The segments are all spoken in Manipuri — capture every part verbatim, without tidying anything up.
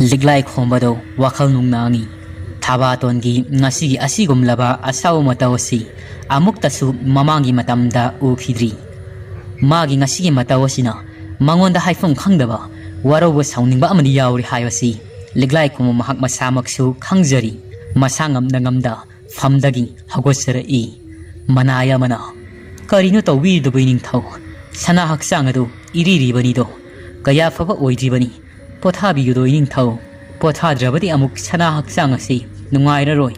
ꯂꯤꯛꯂꯥꯏ ꯈꯣꯝꯕꯗꯣ ꯋꯥꯈꯜ ꯅꯨꯡꯅꯥꯡꯉꯤ꯫ ꯊꯕꯥꯇꯣꯟꯒꯤ ꯉꯁꯤꯒꯤ ꯑꯁꯤꯒꯨꯝꯂꯕ ꯑꯁꯥꯎꯕ ꯃꯇꯧ ꯑꯁꯤ ꯑꯃꯨꯛꯇꯁꯨ ꯃꯃꯥꯡꯒꯤ ꯃꯇꯝꯗ ꯎꯈꯤꯗ꯭ꯔꯤ꯫ ꯃꯥꯒꯤ ꯉꯁꯤꯒꯤ ꯃꯇꯧ ꯑꯁꯤꯅ ꯃꯉꯣꯟꯗ ꯍꯥꯏꯐꯝ ꯈꯪꯗꯕ ꯋꯥꯔꯧꯕ ꯁꯥꯎꯅꯤꯡꯕ ꯑꯃꯗꯤ ꯌꯥꯎꯔꯤ ꯍꯥꯏꯕꯁꯤ ꯂꯤꯛꯂꯥꯏ ꯈꯣꯝꯕ ꯃꯍꯥꯛ ꯃꯁꯥꯃꯛꯁꯨ ꯈꯪꯖꯔꯤ꯫ ꯃꯁꯥ ꯉꯝꯅ ꯉꯝꯗ ꯐꯝꯗꯒꯤ ꯍꯧꯒꯠꯆꯔꯛꯏ꯫ ꯃꯅꯥꯏ ꯑꯃꯅ, "ꯀꯔꯤꯅꯣ ꯇꯧꯕꯤꯔꯤꯗꯨꯕꯨ ꯏꯅꯤꯡꯊꯧ? ꯁꯅꯥ ꯍꯛꯆꯥꯡ ꯑꯗꯨ ꯏꯔꯤꯔꯤꯕꯅꯤꯗꯣ꯫ ꯀꯌꯥ ꯐꯕ ꯑꯣꯏꯗ꯭ꯔꯤꯕꯅꯤ꯫ ꯄꯣꯊꯥꯕꯤꯌꯨꯗꯣ ꯏꯅꯤꯡꯊꯧ꯫ ꯄꯣꯊꯥꯗ꯭ꯔꯕꯗꯤ ꯑꯃꯨꯛ ꯁꯅꯥ ꯍꯛꯆꯥꯡ ꯑꯁꯤ ꯅꯨꯡꯉꯥꯏꯔꯔꯣꯏ꯫"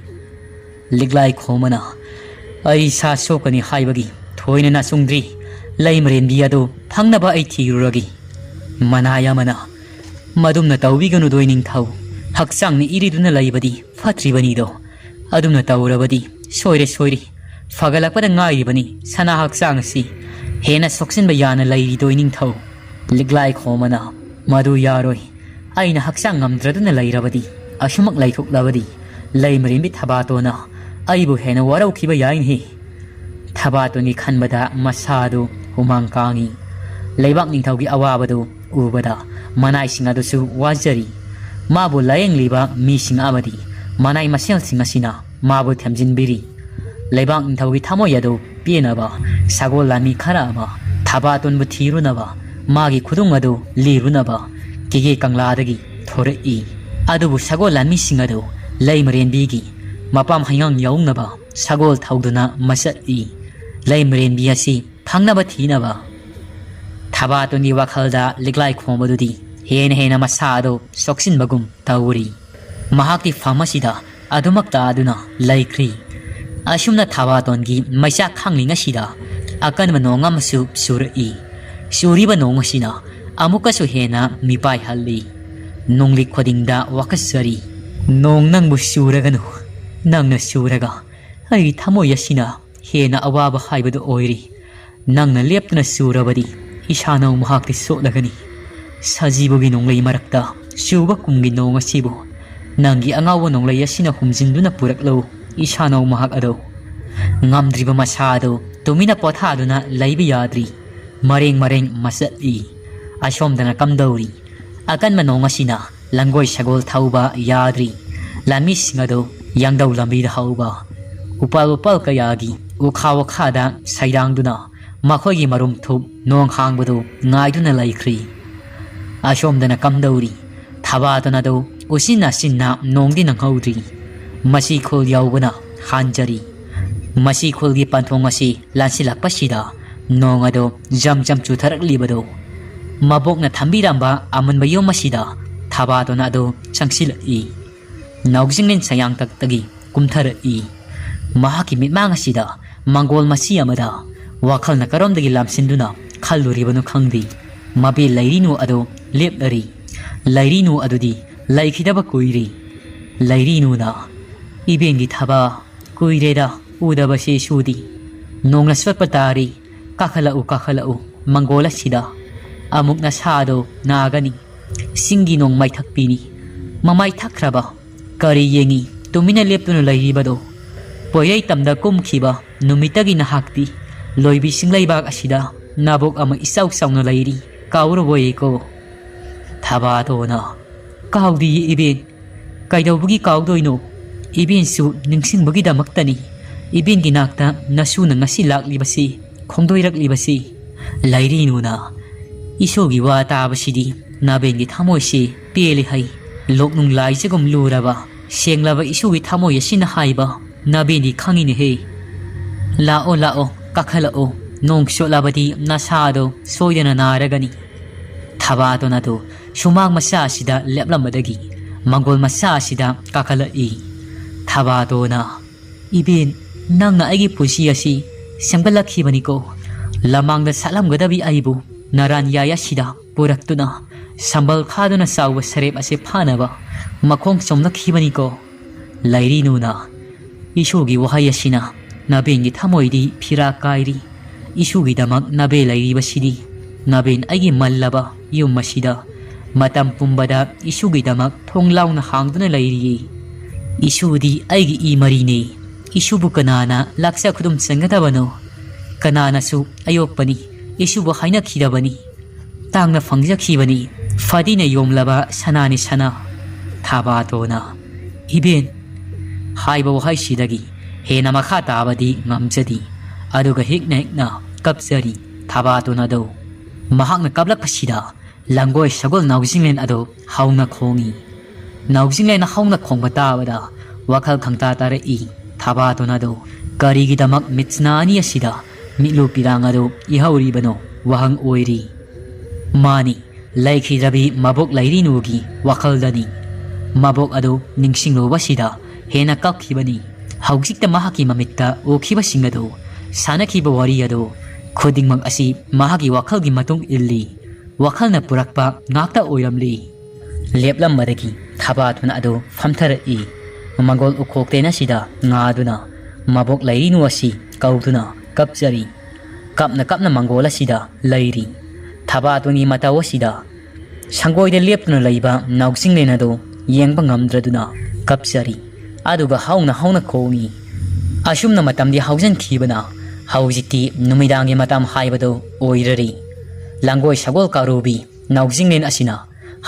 ꯂꯤꯛꯂꯥꯏ ꯈꯣꯝꯕꯅ, "ꯑꯩ ꯏꯁꯥ ꯁꯣꯛꯀꯅꯤ ꯍꯥꯏꯕꯒꯤ ꯊꯣꯏꯅ ꯅꯥꯆꯨꯡꯗ꯭ꯔꯤ꯫ ꯂꯩ ꯃꯔꯦꯟꯕꯤ ꯑꯗꯨ ꯐꯪꯅꯕ ꯑꯩ ꯊꯤꯔꯨꯔꯒꯦ꯫" ꯃꯅꯥꯏ ꯑꯃꯅ, "ꯃꯗꯨꯝꯅ ꯇꯧꯕꯤꯒꯅꯨꯗꯣ ꯏꯅꯤꯡꯊꯧ꯫ ꯍꯛꯆꯥꯡꯅ ꯏꯔꯤꯗꯨꯅ ꯂꯩꯕꯗꯤ ꯐꯠꯇ꯭ꯔꯤꯕꯅꯤꯗꯣ꯫ ꯑꯗꯨꯝꯅ ꯇꯧꯔꯕꯗꯤ ꯁꯣꯏꯔꯦ, ꯁꯣꯏꯔꯦ꯫ ꯐꯒꯠꯂꯛꯄꯗ ꯉꯥꯏꯔꯤꯕꯅꯤ ꯁꯅꯥ ꯍꯛꯆꯥꯡ ꯑꯁꯤ꯫ ꯍꯦꯟꯅ ꯁꯣꯛꯆꯤꯟꯕ ꯌꯥꯅ ꯂꯩꯔꯤꯗꯣ ꯏꯅꯤꯡꯊꯧ꯫" ꯂꯤꯛꯂꯥꯏ ꯈꯣꯝꯕꯅ, "ꯃꯗꯨ ꯌꯥꯔꯣꯏ꯫ ꯑꯩꯅ ꯍꯛꯆꯥꯡ ꯉꯝꯗ꯭ꯔꯗꯨꯅ ꯂꯩꯔꯕꯗꯤ, ꯑꯁꯨꯃꯛ ꯂꯩꯊꯣꯛꯂꯕꯗꯤ, ꯂꯩꯃꯔꯦꯟꯕꯤ ꯊꯕꯥꯇꯣꯟꯅ ꯑꯩꯕꯨ ꯍꯦꯟꯅ ꯋꯥꯔꯧꯈꯤꯕ ꯌꯥꯏꯅꯦ꯫" ꯊꯕꯥꯇꯣꯟꯒꯤ ꯈꯟꯕꯗ ꯃꯁꯥꯗꯨ ꯍꯨꯃꯥꯡ ꯀꯥꯡꯏ꯫ ꯂꯩꯕꯥꯛ ꯅꯤꯡꯊꯧꯒꯤ ꯑꯋꯥꯕꯗꯨ ꯎꯕꯗ ꯃꯅꯥꯏꯁꯤꯡ ꯑꯗꯨꯁꯨ ꯋꯥꯖꯔꯤ꯫ ꯃꯥꯕꯨ ꯂꯥꯌꯦꯡꯂꯤꯕ ꯃꯤꯁꯤꯡ ꯑꯃꯗꯤ ꯃꯅꯥꯏ ꯃꯁꯦꯜꯁꯤꯡ ꯑꯁꯤꯅ ꯃꯥꯕꯨ ꯊꯦꯝꯖꯤꯟꯕꯤꯔꯤ꯫ ꯂꯩꯕꯥꯛ ꯅꯤꯡꯊꯧꯒꯤ ꯊꯃꯣꯏ ꯑꯗꯨ ꯄꯦꯟꯅꯕ ꯁꯒꯣꯜ ꯂꯥꯟꯃꯤ ꯈꯔ ꯑꯃ ꯊꯕꯥꯇꯣꯟꯕꯨ ꯊꯤꯔꯨꯅꯕ, ꯃꯥꯒꯤ ꯈꯨꯗꯨꯡ ꯑꯗꯨ ꯂꯤꯔꯨꯅꯕ ꯀꯦꯒꯦ ꯀꯪꯂꯥꯗꯒꯤ ꯊꯣꯔꯛꯏ꯫ ꯑꯗꯨꯕꯨ ꯁꯒꯣꯜ ꯂꯥꯟꯃꯤꯁꯤꯡ ꯑꯗꯨ ꯂꯩꯃꯔꯦꯟꯕꯤꯒꯤ ꯃꯄꯥꯝ ꯍꯩꯉꯥꯡ ꯌꯧꯅꯕ ꯁꯒꯣꯜ ꯊꯧꯗꯨꯅ ꯃꯆꯠꯂꯤ꯫ ꯂꯩꯃꯔꯦꯟꯕꯤ ꯑꯁꯤ ꯐꯪꯅꯕ ꯊꯤꯅꯕ꯫ ꯊꯕꯥꯇꯣꯟꯒꯤ ꯋꯥꯈꯜꯗ ꯂꯤꯛꯂꯥꯏ ꯈꯣꯝꯕꯗꯨꯗꯤ ꯍꯦꯟꯅ ꯍꯦꯟꯅ ꯃꯁꯥ ꯑꯗꯨ ꯁꯣꯛꯆꯤꯟꯕꯒꯨꯝ ꯇꯧꯔꯤ꯫ ꯃꯍꯥꯛꯇꯤ ꯐꯝ ꯑꯁꯤꯗ ꯑꯗꯨꯃꯛ ꯇꯥꯗꯨꯅ ꯂꯩꯈ꯭ꯔꯤ꯫ ꯑꯁꯨꯝꯅ ꯊꯕꯥꯇꯣꯟꯒꯤ ꯃꯩꯆꯥꯛ ꯈꯥꯡꯂꯤꯉꯩꯁꯤꯗ ꯑꯀꯟꯕ ꯅꯣꯡ ꯑꯃꯁꯨ ꯆꯨꯔꯛꯏ꯫ ꯆꯨꯔꯤꯕ ꯅꯣꯡ ꯑꯁꯤꯅ ꯑꯃꯨꯛꯀꯁꯨ ꯍꯦꯟꯅ ꯃꯤꯄꯥꯏꯍꯜꯂꯤ꯫ ꯅꯣꯡꯂꯤꯛ ꯈꯨꯗꯤꯡꯗ ꯋꯥꯀꯠꯆꯔꯤ꯫ "ꯅꯣꯡ ꯅꯪꯕꯨ ꯆꯨꯔꯒꯅꯨ, ꯅꯪꯅ ꯆꯨꯔꯒ ꯑꯩꯒꯤ ꯊꯃꯣꯏ ꯑꯁꯤꯅ ꯍꯦꯟꯅ ꯑꯋꯥꯕ ꯍꯥꯏꯕꯗꯨ ꯑꯣꯏꯔꯤ꯫ ꯅꯪꯅ ꯂꯦꯞꯇꯅ ꯆꯨꯔꯕꯗꯤ ꯏꯁꯥꯅꯧ ꯃꯍꯥꯛꯇꯤ ꯆꯣꯠꯂꯒꯅꯤ꯫ ꯁꯖꯤꯕꯨꯒꯤ ꯅꯣꯡꯂꯩ ꯃꯔꯛꯇ ꯆꯨꯕ ꯀꯨꯝꯒꯤ ꯅꯣꯡ ꯑꯁꯤꯕꯨ ꯅꯪꯒꯤ ꯑꯉꯥꯎꯕ ꯅꯣꯡꯂꯩ ꯑꯁꯤꯅ ꯍꯨꯝꯖꯤꯟꯗꯨꯅ ꯄꯨꯔꯛꯂꯨ, ꯏꯁꯥꯅꯧ ꯃꯍꯥꯛ ꯑꯗꯨ꯫" ꯉꯝꯗ꯭ꯔꯤꯕ ꯃꯁꯥ ꯑꯗꯨ ꯇꯨꯃꯤꯟꯅ ꯄꯣꯊꯥꯗꯨꯅ ꯂꯩꯕ ꯌꯥꯗ꯭ꯔꯤ꯫ ꯃꯔꯦꯡ ꯃꯔꯦꯡ ꯃꯆꯠꯂꯤ꯫ ꯑꯁꯣꯝꯗꯅ ꯀꯝꯗꯧꯔꯤ? ꯑꯀꯟꯕ ꯅꯣꯡ ꯑꯁꯤꯅ ꯂꯪꯒꯣꯏ ꯁꯒꯣꯜ ꯊꯧꯕ ꯌꯥꯗ꯭ꯔꯤ꯫ ꯂꯥꯟꯃꯤꯁꯤꯡ ꯑꯗꯨ ꯌꯥꯡꯗꯧ ꯂꯝꯕꯤꯗ ꯍꯧꯕ ꯎꯄꯥꯜ ꯋꯥꯄꯥꯜ ꯀꯌꯥꯒꯤ ꯎꯈꯥ ꯋꯥꯈꯥꯗ ꯁꯩꯗꯥꯡꯗꯨꯅ ꯃꯈꯣꯏꯒꯤ ꯃꯔꯨꯝ ꯊꯨꯞ ꯅꯣꯡ ꯍꯥꯡꯕꯗꯨ ꯉꯥꯏꯗꯨꯅ ꯂꯩꯈ꯭ꯔꯤ꯫ ꯑꯁꯣꯝꯗꯅ ꯀꯝꯗꯧꯔꯤ? ꯊꯕꯥꯇꯣꯟ ꯑꯗꯨ ꯎꯆꯤꯟ ꯅꯥꯆꯤꯟꯅ ꯅꯣꯡꯗꯤ ꯅꯪꯍꯧꯗ꯭ꯔꯤ꯫ ꯃꯁꯤ ꯈꯨꯜ ꯌꯧꯕꯅ ꯍꯥꯟꯖꯔꯤ꯫ ꯃꯁꯤ ꯈꯨꯜꯒꯤ ꯄꯟꯊꯨꯡ ꯑꯁꯤ ꯂꯥꯟꯁꯤꯜꯂꯛꯄꯁꯤꯗ ꯅꯣꯡ ꯑꯗꯨ ꯖꯝ ꯖꯝ ꯆꯨꯊꯔꯛꯂꯤꯕꯗꯨ ꯃꯕꯣꯛꯅ ꯊꯝꯕꯤꯔꯝꯕ ꯑꯃꯨꯟꯕ ꯌꯨꯝ ꯑꯁꯤꯗ ꯊꯕꯥꯇꯣꯟ ꯑꯗꯨ ꯆꯪꯁꯤꯜꯂꯛꯏ꯫ ꯅꯥꯎꯖꯤꯡꯂꯦꯟ ꯁꯌꯥꯡꯇꯛꯇꯒꯤ ꯀꯨꯝꯊꯔꯛꯏ꯫ ꯃꯍꯥꯛꯀꯤ ꯃꯤꯠꯃꯥꯡ ꯑꯁꯤꯗ ꯃꯪꯒꯣꯜ ꯃꯆꯤ ꯑꯃꯗ ꯋꯥꯈꯜꯅ ꯀꯔꯣꯝꯗꯒꯤ ꯂꯥꯝꯁꯤꯟꯗꯨꯅ ꯈꯜꯂꯨꯔꯤꯕꯅꯣ ꯈꯪꯗꯦ꯫ ꯃꯕꯦ ꯂꯩꯔꯤꯅꯨ ꯑꯗꯨ ꯂꯦꯞꯂꯔꯤ꯫ ꯂꯩꯔꯤꯅꯨ ꯑꯗꯨꯗꯤ ꯂꯩꯈꯤꯗꯕ ꯀꯨꯏꯔꯦ꯫ ꯂꯩꯔꯤꯅꯨꯅ, "ꯏꯕꯦꯟꯒꯤ ꯊꯕꯥ, ꯀꯨꯏꯔꯦꯗ ꯎꯗꯕꯁꯤ ꯏꯁꯨꯗꯤ꯫ ꯅꯣꯡꯅ ꯆꯣꯠꯄ ꯇꯥꯔꯤ꯫ ꯀꯥꯈꯠꯂꯛꯎ, ꯀꯥꯈꯠꯂꯛꯎ, ꯃꯪꯒꯣꯜ ꯑꯁꯤꯗ꯫ ꯑꯃꯨꯛ ꯅꯁꯥꯗꯣ ꯅꯥꯒꯅꯤ꯫ ꯆꯤꯡꯒꯤ ꯅꯣꯡ ꯃꯩꯊꯛꯄꯤꯅꯤ꯫ ꯃꯃꯥꯏ ꯊꯛꯈ꯭ꯔꯕ? ꯀꯔꯤ ꯌꯦꯡꯉꯤ? ꯇꯨꯃꯤꯟꯅ ꯂꯦꯞꯇꯨꯅ ꯂꯩꯔꯤꯕꯗꯣ? ꯄꯣꯏꯔꯩ ꯇꯝꯗ ꯀꯨꯝꯈꯤꯕ ꯅꯨꯃꯤꯠꯇꯒꯤ ꯅꯍꯥꯛꯇꯤ ꯂꯣꯏꯕꯤ ꯆꯤꯡꯂꯩꯕꯥꯛ ꯑꯁꯤꯗ ꯅꯥꯕꯣꯛ ꯑꯃ ꯏꯆꯥꯎ ꯆꯥꯎꯅ ꯂꯩꯔꯤ꯫ ꯀꯥꯎꯔꯕꯣꯏꯀꯣ?" ꯊꯕꯥꯇꯣꯟꯅ, "ꯀꯥꯎꯗꯤꯌꯦ ꯏꯕꯦꯟ꯫ ꯀꯩꯗꯧꯕꯒꯤ ꯀꯥꯎꯗꯣꯏꯅꯣ? ꯏꯕꯦꯟꯁꯨ ꯅꯤꯡꯁꯤꯡꯕꯒꯤꯗꯃꯛꯇꯅꯤ ꯏꯕꯦꯟꯒꯤ ꯅꯥꯛꯇ ꯅꯁꯨꯅ ꯉꯁꯤ ꯂꯥꯛꯂꯤꯕꯁꯤ, ꯈꯣꯡꯗꯣꯏꯔꯛꯂꯤꯕꯁꯤ꯫" ꯂꯩꯔꯤꯅꯨꯅ, "ꯏꯁꯨꯒꯤ ꯋꯥ ꯇꯥꯕꯁꯤꯗꯤ ꯅꯕꯦꯟꯒꯤ ꯊꯃꯣꯏꯁꯤ ꯄꯦꯜꯂꯤ ꯍꯩ꯫ ꯂꯣꯛꯅꯨꯡ ꯂꯥꯏꯖꯒꯨꯝ ꯂꯨꯔꯕ, ꯁꯦꯡꯂꯕ ꯏꯁꯨꯒꯤ ꯊꯃꯣꯏ ꯑꯁꯤꯅ ꯍꯥꯏꯕ ꯅꯕꯦꯟꯗꯤ ꯈꯪꯉꯤꯅꯦꯍꯦ꯫ ꯂꯥꯛꯑꯣ, ꯂꯥꯛꯑꯣ, ꯀꯥꯈꯠꯂꯛꯑꯣ꯫ ꯅꯣꯡ ꯆꯣꯠꯂꯕꯗꯤ ꯅꯁꯥꯗꯣ ꯁꯣꯏꯗꯅ ꯅꯥꯔꯒꯅꯤ꯫" ꯊꯕꯥꯇꯣꯟ ꯑꯗꯨ ꯁꯨꯃꯥꯡ ꯃꯆꯥ ꯑꯁꯤꯗ ꯂꯦꯞꯂꯝꯕꯗꯒꯤ ꯃꯪꯒꯣꯜ ꯃꯆꯥ ꯑꯁꯤꯗ ꯀꯥꯈꯠꯂꯛꯏ꯫ ꯊꯕꯥꯇꯣꯟꯅ, "ꯏꯕꯦꯟ, ꯅꯪꯅ ꯑꯩꯒꯤ ꯄꯨꯟꯁꯤ ꯑꯁꯤ ꯁꯦꯝꯒꯠꯂꯛꯈꯤꯕꯅꯤꯀꯣ꯫ ꯂꯃꯥꯡꯗ ꯁꯥꯠꯂꯝꯒꯗꯕꯤ ꯑꯩꯕꯨ ꯅꯔꯥꯟ ꯌꯥꯏ ꯑꯁꯤꯗ ꯄꯨꯔꯛꯇꯨꯅ, ꯁꯝꯕꯜ ꯈꯥꯗꯨꯅ ꯆꯥꯎꯕ ꯁꯔꯦꯞ ꯑꯁꯤ ꯐꯥꯅꯕ ꯃꯈꯣꯡ ꯆꯣꯝꯂꯛꯈꯤꯕꯅꯤꯀꯣ꯫" ꯂꯩꯔꯤꯅꯨꯅ, "ꯏꯁꯨꯒꯤ ꯋꯥꯍꯩ ꯑꯁꯤꯅ ꯅꯕꯦꯟꯒꯤ ꯊꯃꯣꯏꯗꯤ ꯐꯤꯔꯥ ꯀꯥꯏꯔꯤ꯫ ꯏꯁꯨꯒꯤꯗꯃꯛ ꯅꯕꯦ ꯂꯩꯔꯤꯕꯁꯤꯗꯤ ꯅꯕꯦꯟ ꯑꯩꯒꯤ ꯃꯜꯂꯕ ꯌꯨꯝ ꯑꯁꯤꯗ ꯃꯇꯝ ꯄꯨꯝꯕꯗ ꯏꯁꯨꯒꯤꯗꯃꯛ ꯊꯣꯡ ꯂꯥꯎꯅ ꯍꯥꯡꯗꯨꯅ ꯂꯩꯔꯤꯌꯦ꯫ ꯏꯁꯨꯗꯤ ꯑꯩꯒꯤ ꯏ ꯃꯔꯤꯅꯦ꯫ ꯏꯁꯨꯕꯨ ꯀꯅꯥꯅ ꯂꯥꯛꯆ ꯈꯨꯗꯨꯝ ꯆꯟꯒꯗꯕꯅꯣ? ꯀꯅꯥꯅꯁꯨ ꯑꯌꯣꯛꯄꯅꯤ, ꯏꯁꯨꯕꯨ ꯍꯥꯏꯅꯈꯤꯗꯕꯅꯤ꯫ ꯇꯥꯡꯅ ꯐꯪꯖꯈꯤꯕꯅꯤ꯫ "ꯐꯗꯤꯅ ꯌꯣꯝꯂꯕ ꯁꯅꯥꯅꯤ ꯁꯅꯥ, ꯊꯥꯕꯥꯇꯣꯟꯅ"꯫ "ꯏꯕꯦꯟ" ꯍꯥꯏꯕ ꯋꯥꯍꯩꯁꯤꯗꯒꯤ ꯍꯦꯟꯅ ꯃꯈꯥ ꯇꯥꯕꯗꯤ ꯉꯝꯖꯗꯦ꯫ ꯑꯗꯨꯒ ꯍꯤꯛꯅ ꯍꯤꯛꯅ ꯀꯞꯆꯔꯤ ꯊꯥꯕꯥꯇꯣꯟ ꯑꯗꯣ꯫ ꯃꯍꯥꯛꯅ ꯀꯞꯂꯛꯄꯁꯤꯗ ꯂꯪꯒꯣꯏ ꯁꯒꯣꯜ ꯅꯥꯎꯖꯤꯡꯂꯦꯟ ꯑꯗꯣ ꯍꯧꯅ ꯈꯣꯡꯏ꯫ ꯅꯥꯎꯖꯤꯡꯂꯦꯟꯅ ꯍꯧꯅ ꯈꯣꯡꯕ ꯇꯥꯕꯗ ꯋꯥꯈꯜ ꯈꯪꯇꯥ ꯇꯥꯔꯛꯏ ꯊꯥꯕꯥꯇꯣꯟ ꯑꯗꯣ꯫ ꯀꯔꯤꯒꯤꯗꯃꯛ ꯃꯤꯠꯁꯅꯥ ꯑꯅꯤ ꯑꯁꯤꯗ ꯃꯤꯠꯂꯨ ꯄꯤꯔꯥꯡ ꯑꯗꯨ ꯏꯍꯧꯔꯤꯕꯅꯣ ꯋꯥꯍꯪ ꯑꯣꯏꯔꯤ꯫ ꯃꯥꯅꯤ, ꯂꯩꯈꯤꯗ꯭ꯔꯕꯤ ꯃꯕꯣꯛ ꯂꯩꯔꯤꯅꯨꯒꯤ ꯋꯥꯈꯜꯗꯅꯤ꯫ ꯃꯕꯣꯛ ꯑꯗꯨ ꯅꯤꯡꯁꯤꯡꯂꯨꯕꯁꯤꯗ ꯍꯦꯟꯅ ꯀꯞꯈꯤꯕꯅꯤ꯫ ꯍꯧꯖꯤꯛꯇ ꯃꯍꯥꯛꯀꯤ ꯃꯃꯤꯠꯇ ꯎꯈꯤꯕꯁꯤꯡ ꯑꯗꯨ, ꯁꯥꯟꯅꯈꯤꯕ ꯋꯥꯔꯤ ꯑꯗꯨ, ꯈꯨꯗꯤꯡꯃꯛ ꯑꯁꯤ ꯃꯍꯥꯛꯀꯤ ꯋꯥꯈꯜꯒꯤ ꯃꯇꯨꯡ ꯏꯜꯂꯤ꯫ ꯋꯥꯈꯜꯅ ꯄꯨꯔꯛꯄ ꯉꯥꯛꯇ ꯑꯣꯏꯔꯝꯂꯤ꯫ ꯂꯦꯞꯂꯝꯕꯗꯒꯤ ꯊꯥꯕꯥꯇꯣꯟ ꯑꯗꯨ ꯐꯝꯊꯔꯛꯏ꯫ ꯃꯪꯒꯣꯜ ꯎꯈꯣꯛ ꯇꯦꯟ ꯑꯁꯤꯗ ꯉꯥꯗꯨꯅ ꯃꯕꯣꯛ ꯂꯩꯔꯤꯅꯨ ꯑꯁꯤ ꯀꯧꯗꯨꯅ ꯀꯞꯆꯔꯤ꯫ ꯀꯞꯅ ꯀꯞꯅ ꯃꯪꯒꯣꯜ ꯑꯁꯤꯗ ꯂꯩꯔꯤ꯫ ꯊꯥꯕꯥꯇꯣꯟꯒꯤ ꯃꯇꯧ ꯑꯁꯤꯗ ꯁꯪꯒꯣꯏꯗ ꯂꯦꯞꯇꯨꯅ ꯂꯩꯕ ꯅꯥꯎꯖꯤꯡꯂꯦꯟ ꯑꯗꯨ ꯌꯦꯡꯕ ꯉꯝꯗ꯭ꯔꯗꯨꯅ ꯀꯞꯆꯔꯤ꯫ ꯑꯗꯨꯒ ꯍꯧꯅ ꯍꯧꯅ ꯈꯣꯡꯏ꯫ ꯑꯁꯨꯝꯅ ꯃꯇꯝꯗꯤ ꯍꯧꯖꯤꯟꯈꯤꯕꯅ ꯍꯧꯖꯤꯛꯇꯤ ꯅꯨꯃꯤꯗꯥꯡꯒꯤ ꯃꯇꯝ ꯍꯥꯏꯕꯗꯨ ꯑꯣꯏꯔꯔꯤ꯫ ꯂꯪꯒꯣꯏ ꯁꯒꯣꯜ ꯀꯥꯔꯨꯕꯤ ꯅꯥꯎꯖꯤꯡꯂꯦꯟ ꯑꯁꯤꯅ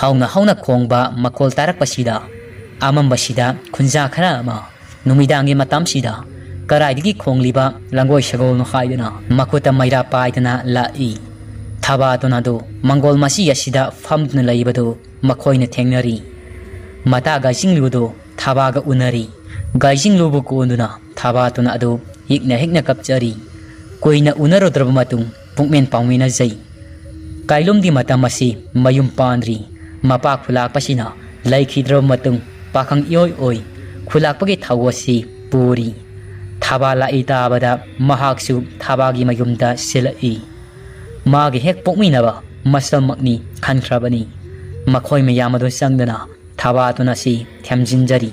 ꯍꯧꯅ ꯍꯧꯅ ꯈꯣꯡꯕ ꯃꯈꯣꯜ ꯇꯥꯔꯛꯄꯁꯤꯗ ꯑꯃꯝꯕꯁꯤꯗ ꯈꯨꯟꯖꯥ ꯈꯔ ꯑꯃ ꯅꯨꯃꯤꯗꯥꯡꯒꯤ ꯃꯇꯝꯁꯤꯗ ꯀꯔꯥꯏꯗꯒꯤ ꯈꯣꯡꯂꯤꯕ ꯂꯪꯒꯣꯏ ꯁꯒꯣꯜꯅꯣ ꯍꯥꯏꯗꯨꯅ ꯃꯈꯨꯠꯇ ꯃꯩꯔꯥ ꯄꯥꯏꯗꯨꯅ ꯂꯥꯛꯏ꯫ ꯊꯥꯕꯥꯇꯣꯟ ꯑꯗꯨ ꯃꯪꯒꯣꯜ ꯃꯆꯤ ꯑꯁꯤꯗ ꯐꯝꯗꯨꯅ ꯂꯩꯕꯗꯨ ꯃꯈꯣꯏꯅ ꯊꯦꯡꯅꯔꯤ꯫ ꯃꯇꯥ ꯒꯥꯏꯖꯤꯡꯂꯨꯗꯨ ꯊꯥꯕꯥꯒ ꯎꯅꯔꯤ꯫ ꯒꯥꯏꯖꯤꯡꯂꯨꯕꯨ ꯀꯣꯟꯗꯨꯅ ꯊꯥꯕꯥꯇꯣꯟ ꯑꯗꯨ ꯍꯤꯛꯅ ꯍꯤꯛꯅ ꯀꯞꯆꯔꯤ꯫ ꯀꯨꯏꯅ ꯎꯅꯔꯨꯗ꯭ꯔꯕ ꯃꯇꯨꯡ ꯄꯨꯛꯃꯦꯟ ꯄꯥꯎꯃꯤꯟꯅꯖꯩ꯫ ꯀꯥꯏꯂꯨꯝꯗꯤ ꯃꯇꯝ ꯑꯁꯤ ꯃꯌꯨꯝ ꯄꯥꯟꯗ꯭ꯔꯤ꯫ ꯃꯄꯥ ꯈꯨꯂꯥꯛꯄꯁꯤꯅ ꯂꯩꯈꯤꯗ꯭ꯔꯕ ꯃꯇꯨꯡ ꯄꯥꯈꯪ ꯏꯑꯣꯏ ꯑꯣꯏ ꯈꯨꯂꯥꯛꯄꯒꯤ ꯊꯧ ꯑꯁꯤ ꯄꯨꯔꯤ꯫ ꯊꯥꯕꯥ ꯂꯥꯛꯏ ꯇꯥꯕꯗ ꯃꯍꯥꯛꯁꯨ ꯊꯥꯕꯥꯒꯤ ꯃꯌꯨꯝꯗ ꯁꯤꯜꯂꯛꯏ꯫ ꯃꯥꯒꯤ ꯍꯦꯛ ꯄꯣꯛꯃꯤꯟꯅꯕ ꯃꯆꯜꯃꯛꯅꯤ ꯈꯟꯈ꯭ꯔꯕꯅꯤ꯫ ꯃꯈꯣꯏ ꯃꯌꯥꯝ ꯑꯗꯨ ꯆꯪꯗꯨꯅ ꯊꯥꯕꯥꯇꯣꯟ ꯑꯁꯤ ꯊꯦꯝꯖꯤꯟꯖꯔꯤ꯫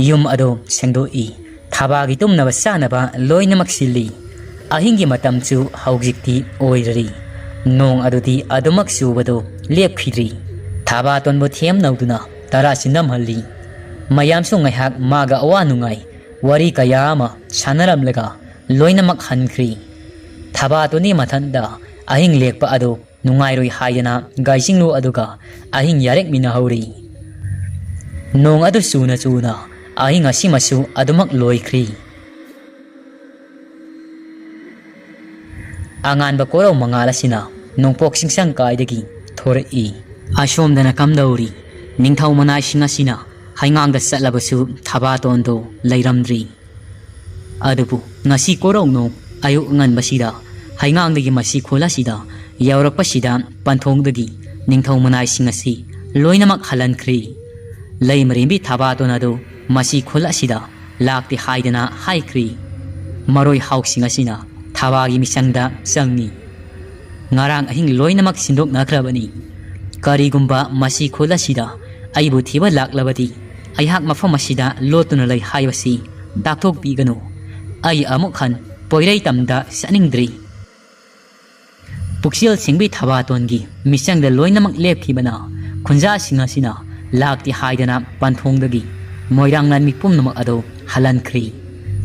ꯌꯨꯝ ꯑꯗꯨ ꯁꯦꯡꯗꯣꯛꯏ꯫ ꯊꯥꯕꯥꯒꯤ ꯇꯨꯝꯅꯕ ꯆꯥꯅꯕ ꯂꯣꯏꯅꯃꯛ ꯁꯤꯜꯂꯤ꯫ ꯑꯍꯤꯡꯒꯤ ꯃꯇꯝꯁꯨ ꯍꯧꯖꯤꯛꯇꯤ ꯑꯣꯏꯔꯔꯤ꯫ ꯅꯣꯡ ꯑꯗꯨꯗꯤ ꯑꯗꯨꯃꯛ ꯆꯨꯕꯗꯨ ꯂꯦꯞꯈꯤꯗ꯭ꯔꯤ꯫ ꯊꯥꯕꯥꯇꯣꯟꯕꯨ ꯊꯦꯝꯅꯧꯗꯨꯅ ꯇꯔꯥ ꯆꯤꯟꯗꯝꯍꯜꯂꯤ꯫ ꯃꯌꯥꯝꯁꯨ ꯉꯥꯏꯍꯥꯛ ꯃꯥꯒ ꯑꯋꯥ ꯅꯨꯡꯉꯥꯏ ꯋꯥꯔꯤ ꯀꯌꯥ ꯑꯃ ꯁꯥꯟꯅꯔꯝꯂꯒ ꯂꯣꯏꯅꯃꯛ ꯍꯟꯈ꯭ꯔꯤ꯫ ꯊꯥꯕꯥꯇꯣꯟꯗꯤ ꯃꯊꯟꯇ ꯑꯍꯤꯡ ꯂꯦꯛꯄ ꯑꯗꯨ ꯅꯨꯡꯉꯥꯏꯔꯣꯏ ꯍꯥꯏꯗꯅ ꯒꯥꯏꯖꯤꯡꯂꯨ ꯑꯗꯨꯒ ꯑꯍꯤꯡ ꯌꯥꯔꯦꯛꯃꯤꯟꯅꯍꯧꯔꯤ꯫ ꯅꯣꯡ ꯑꯗꯨ ꯆꯨꯅ ꯆꯨꯅ ꯑꯍꯤꯡ ꯑꯁꯤꯃꯁꯨ ꯑꯗꯨꯃꯛ ꯂꯣꯏꯈ꯭ꯔꯤ꯫ ꯑꯉꯥꯟꯕ ꯀꯣꯔꯧ ꯃꯉꯥꯜ ꯑꯁꯤꯅ ꯅꯣꯡꯄꯣꯛ ꯆꯤꯡꯁꯪ ꯀꯥꯏꯗꯒꯤ ꯊꯣꯔꯛꯏ꯫ ꯑꯁꯣꯝꯗꯅ ꯀꯝꯗꯧꯔꯤ? ꯅꯤꯡꯊꯧ ꯃꯅꯥꯏꯁꯤꯡ ꯑꯁꯤꯅ ꯍꯩꯉꯥꯡꯗ ꯆꯠꯂꯕꯁꯨ ꯊꯕꯥꯇꯣꯟꯗꯣ ꯂꯩꯔꯝꯗ꯭ꯔꯤ꯫ ꯑꯗꯨꯕꯨ ꯉꯁꯤ ꯀꯣꯔꯧꯅꯣ ꯑꯌꯨꯛ ꯑꯉꯟꯕꯁꯤꯗ ꯍꯩꯉꯥꯡꯗꯒꯤ ꯃꯁꯤ ꯈꯨꯜ ꯑꯁꯤꯗ ꯌꯧꯔꯛꯄꯁꯤꯗ ꯄꯟꯊꯣꯡꯗꯒꯤ ꯅꯤꯡꯊꯧ ꯃꯅꯥꯏꯁꯤꯡ ꯑꯁꯤ ꯂꯣꯏꯅꯃꯛ ꯍꯜꯍꯟꯈ꯭ꯔꯤ꯫ ꯂꯩꯃꯔꯦꯝꯕꯤ ꯊꯕꯥꯇꯣꯟ ꯑꯗꯨ ꯃꯁꯤ ꯈꯨꯜ ꯑꯁꯤꯗ ꯂꯥꯛꯇꯦ ꯍꯥꯏꯗꯅ ꯍꯥꯏꯈ꯭ꯔꯤ꯫ ꯃꯔꯣꯏ ꯍꯥꯎꯁꯤꯡ ꯑꯁꯤꯅ ꯊꯕꯥꯒꯤ ꯃꯤꯆꯪꯗ ꯆꯪꯉꯤ꯫ ꯉꯔꯥꯡ ꯑꯍꯤꯡ ꯂꯣꯏꯅꯃꯛ ꯁꯤꯟꯗꯣꯛꯅꯈ꯭ꯔꯕꯅꯤ꯫ ꯀꯔꯤꯒꯨꯝꯕ ꯃꯁꯤ ꯈꯨꯜ ꯑꯁꯤꯗ ꯑꯩꯕꯨ ꯊꯤꯕ ꯂꯥꯛꯂꯕꯗꯤ ꯑꯩꯍꯥꯛ ꯃꯐꯝ ꯑꯁꯤꯗ ꯂꯣꯠꯇꯨꯅ ꯂꯩ ꯍꯥꯏꯕꯁꯤ ꯇꯥꯛꯊꯣꯛꯄꯤꯒꯅꯨ꯫ ꯑꯩ ꯑꯃꯨꯛ ꯍꯟ ꯄꯣꯏꯔꯩ ꯇꯝꯗ ꯆꯠꯅꯤꯡꯗ꯭ꯔꯤ꯫ ꯄꯨꯛꯆꯦꯜ ꯁꯦꯡꯕꯤ ꯊꯕꯥꯇꯣꯟꯒꯤ ꯃꯤꯆꯪꯗ ꯂꯣꯏꯅꯃꯛ ꯂꯦꯞꯈꯤꯕꯅ ꯈꯨꯟꯖꯥꯁꯤꯡ ꯑꯁꯤꯅ ꯂꯥꯛꯇꯦ ꯍꯥꯏꯗꯅ ꯄꯟꯊꯣꯡꯗꯒꯤ ꯃꯣꯏꯔꯥꯡ ꯂꯥꯟꯃꯤ ꯄꯨꯝꯅꯃꯛ ꯑꯗꯨ ꯍꯜꯍꯟꯈ꯭ꯔꯤ꯫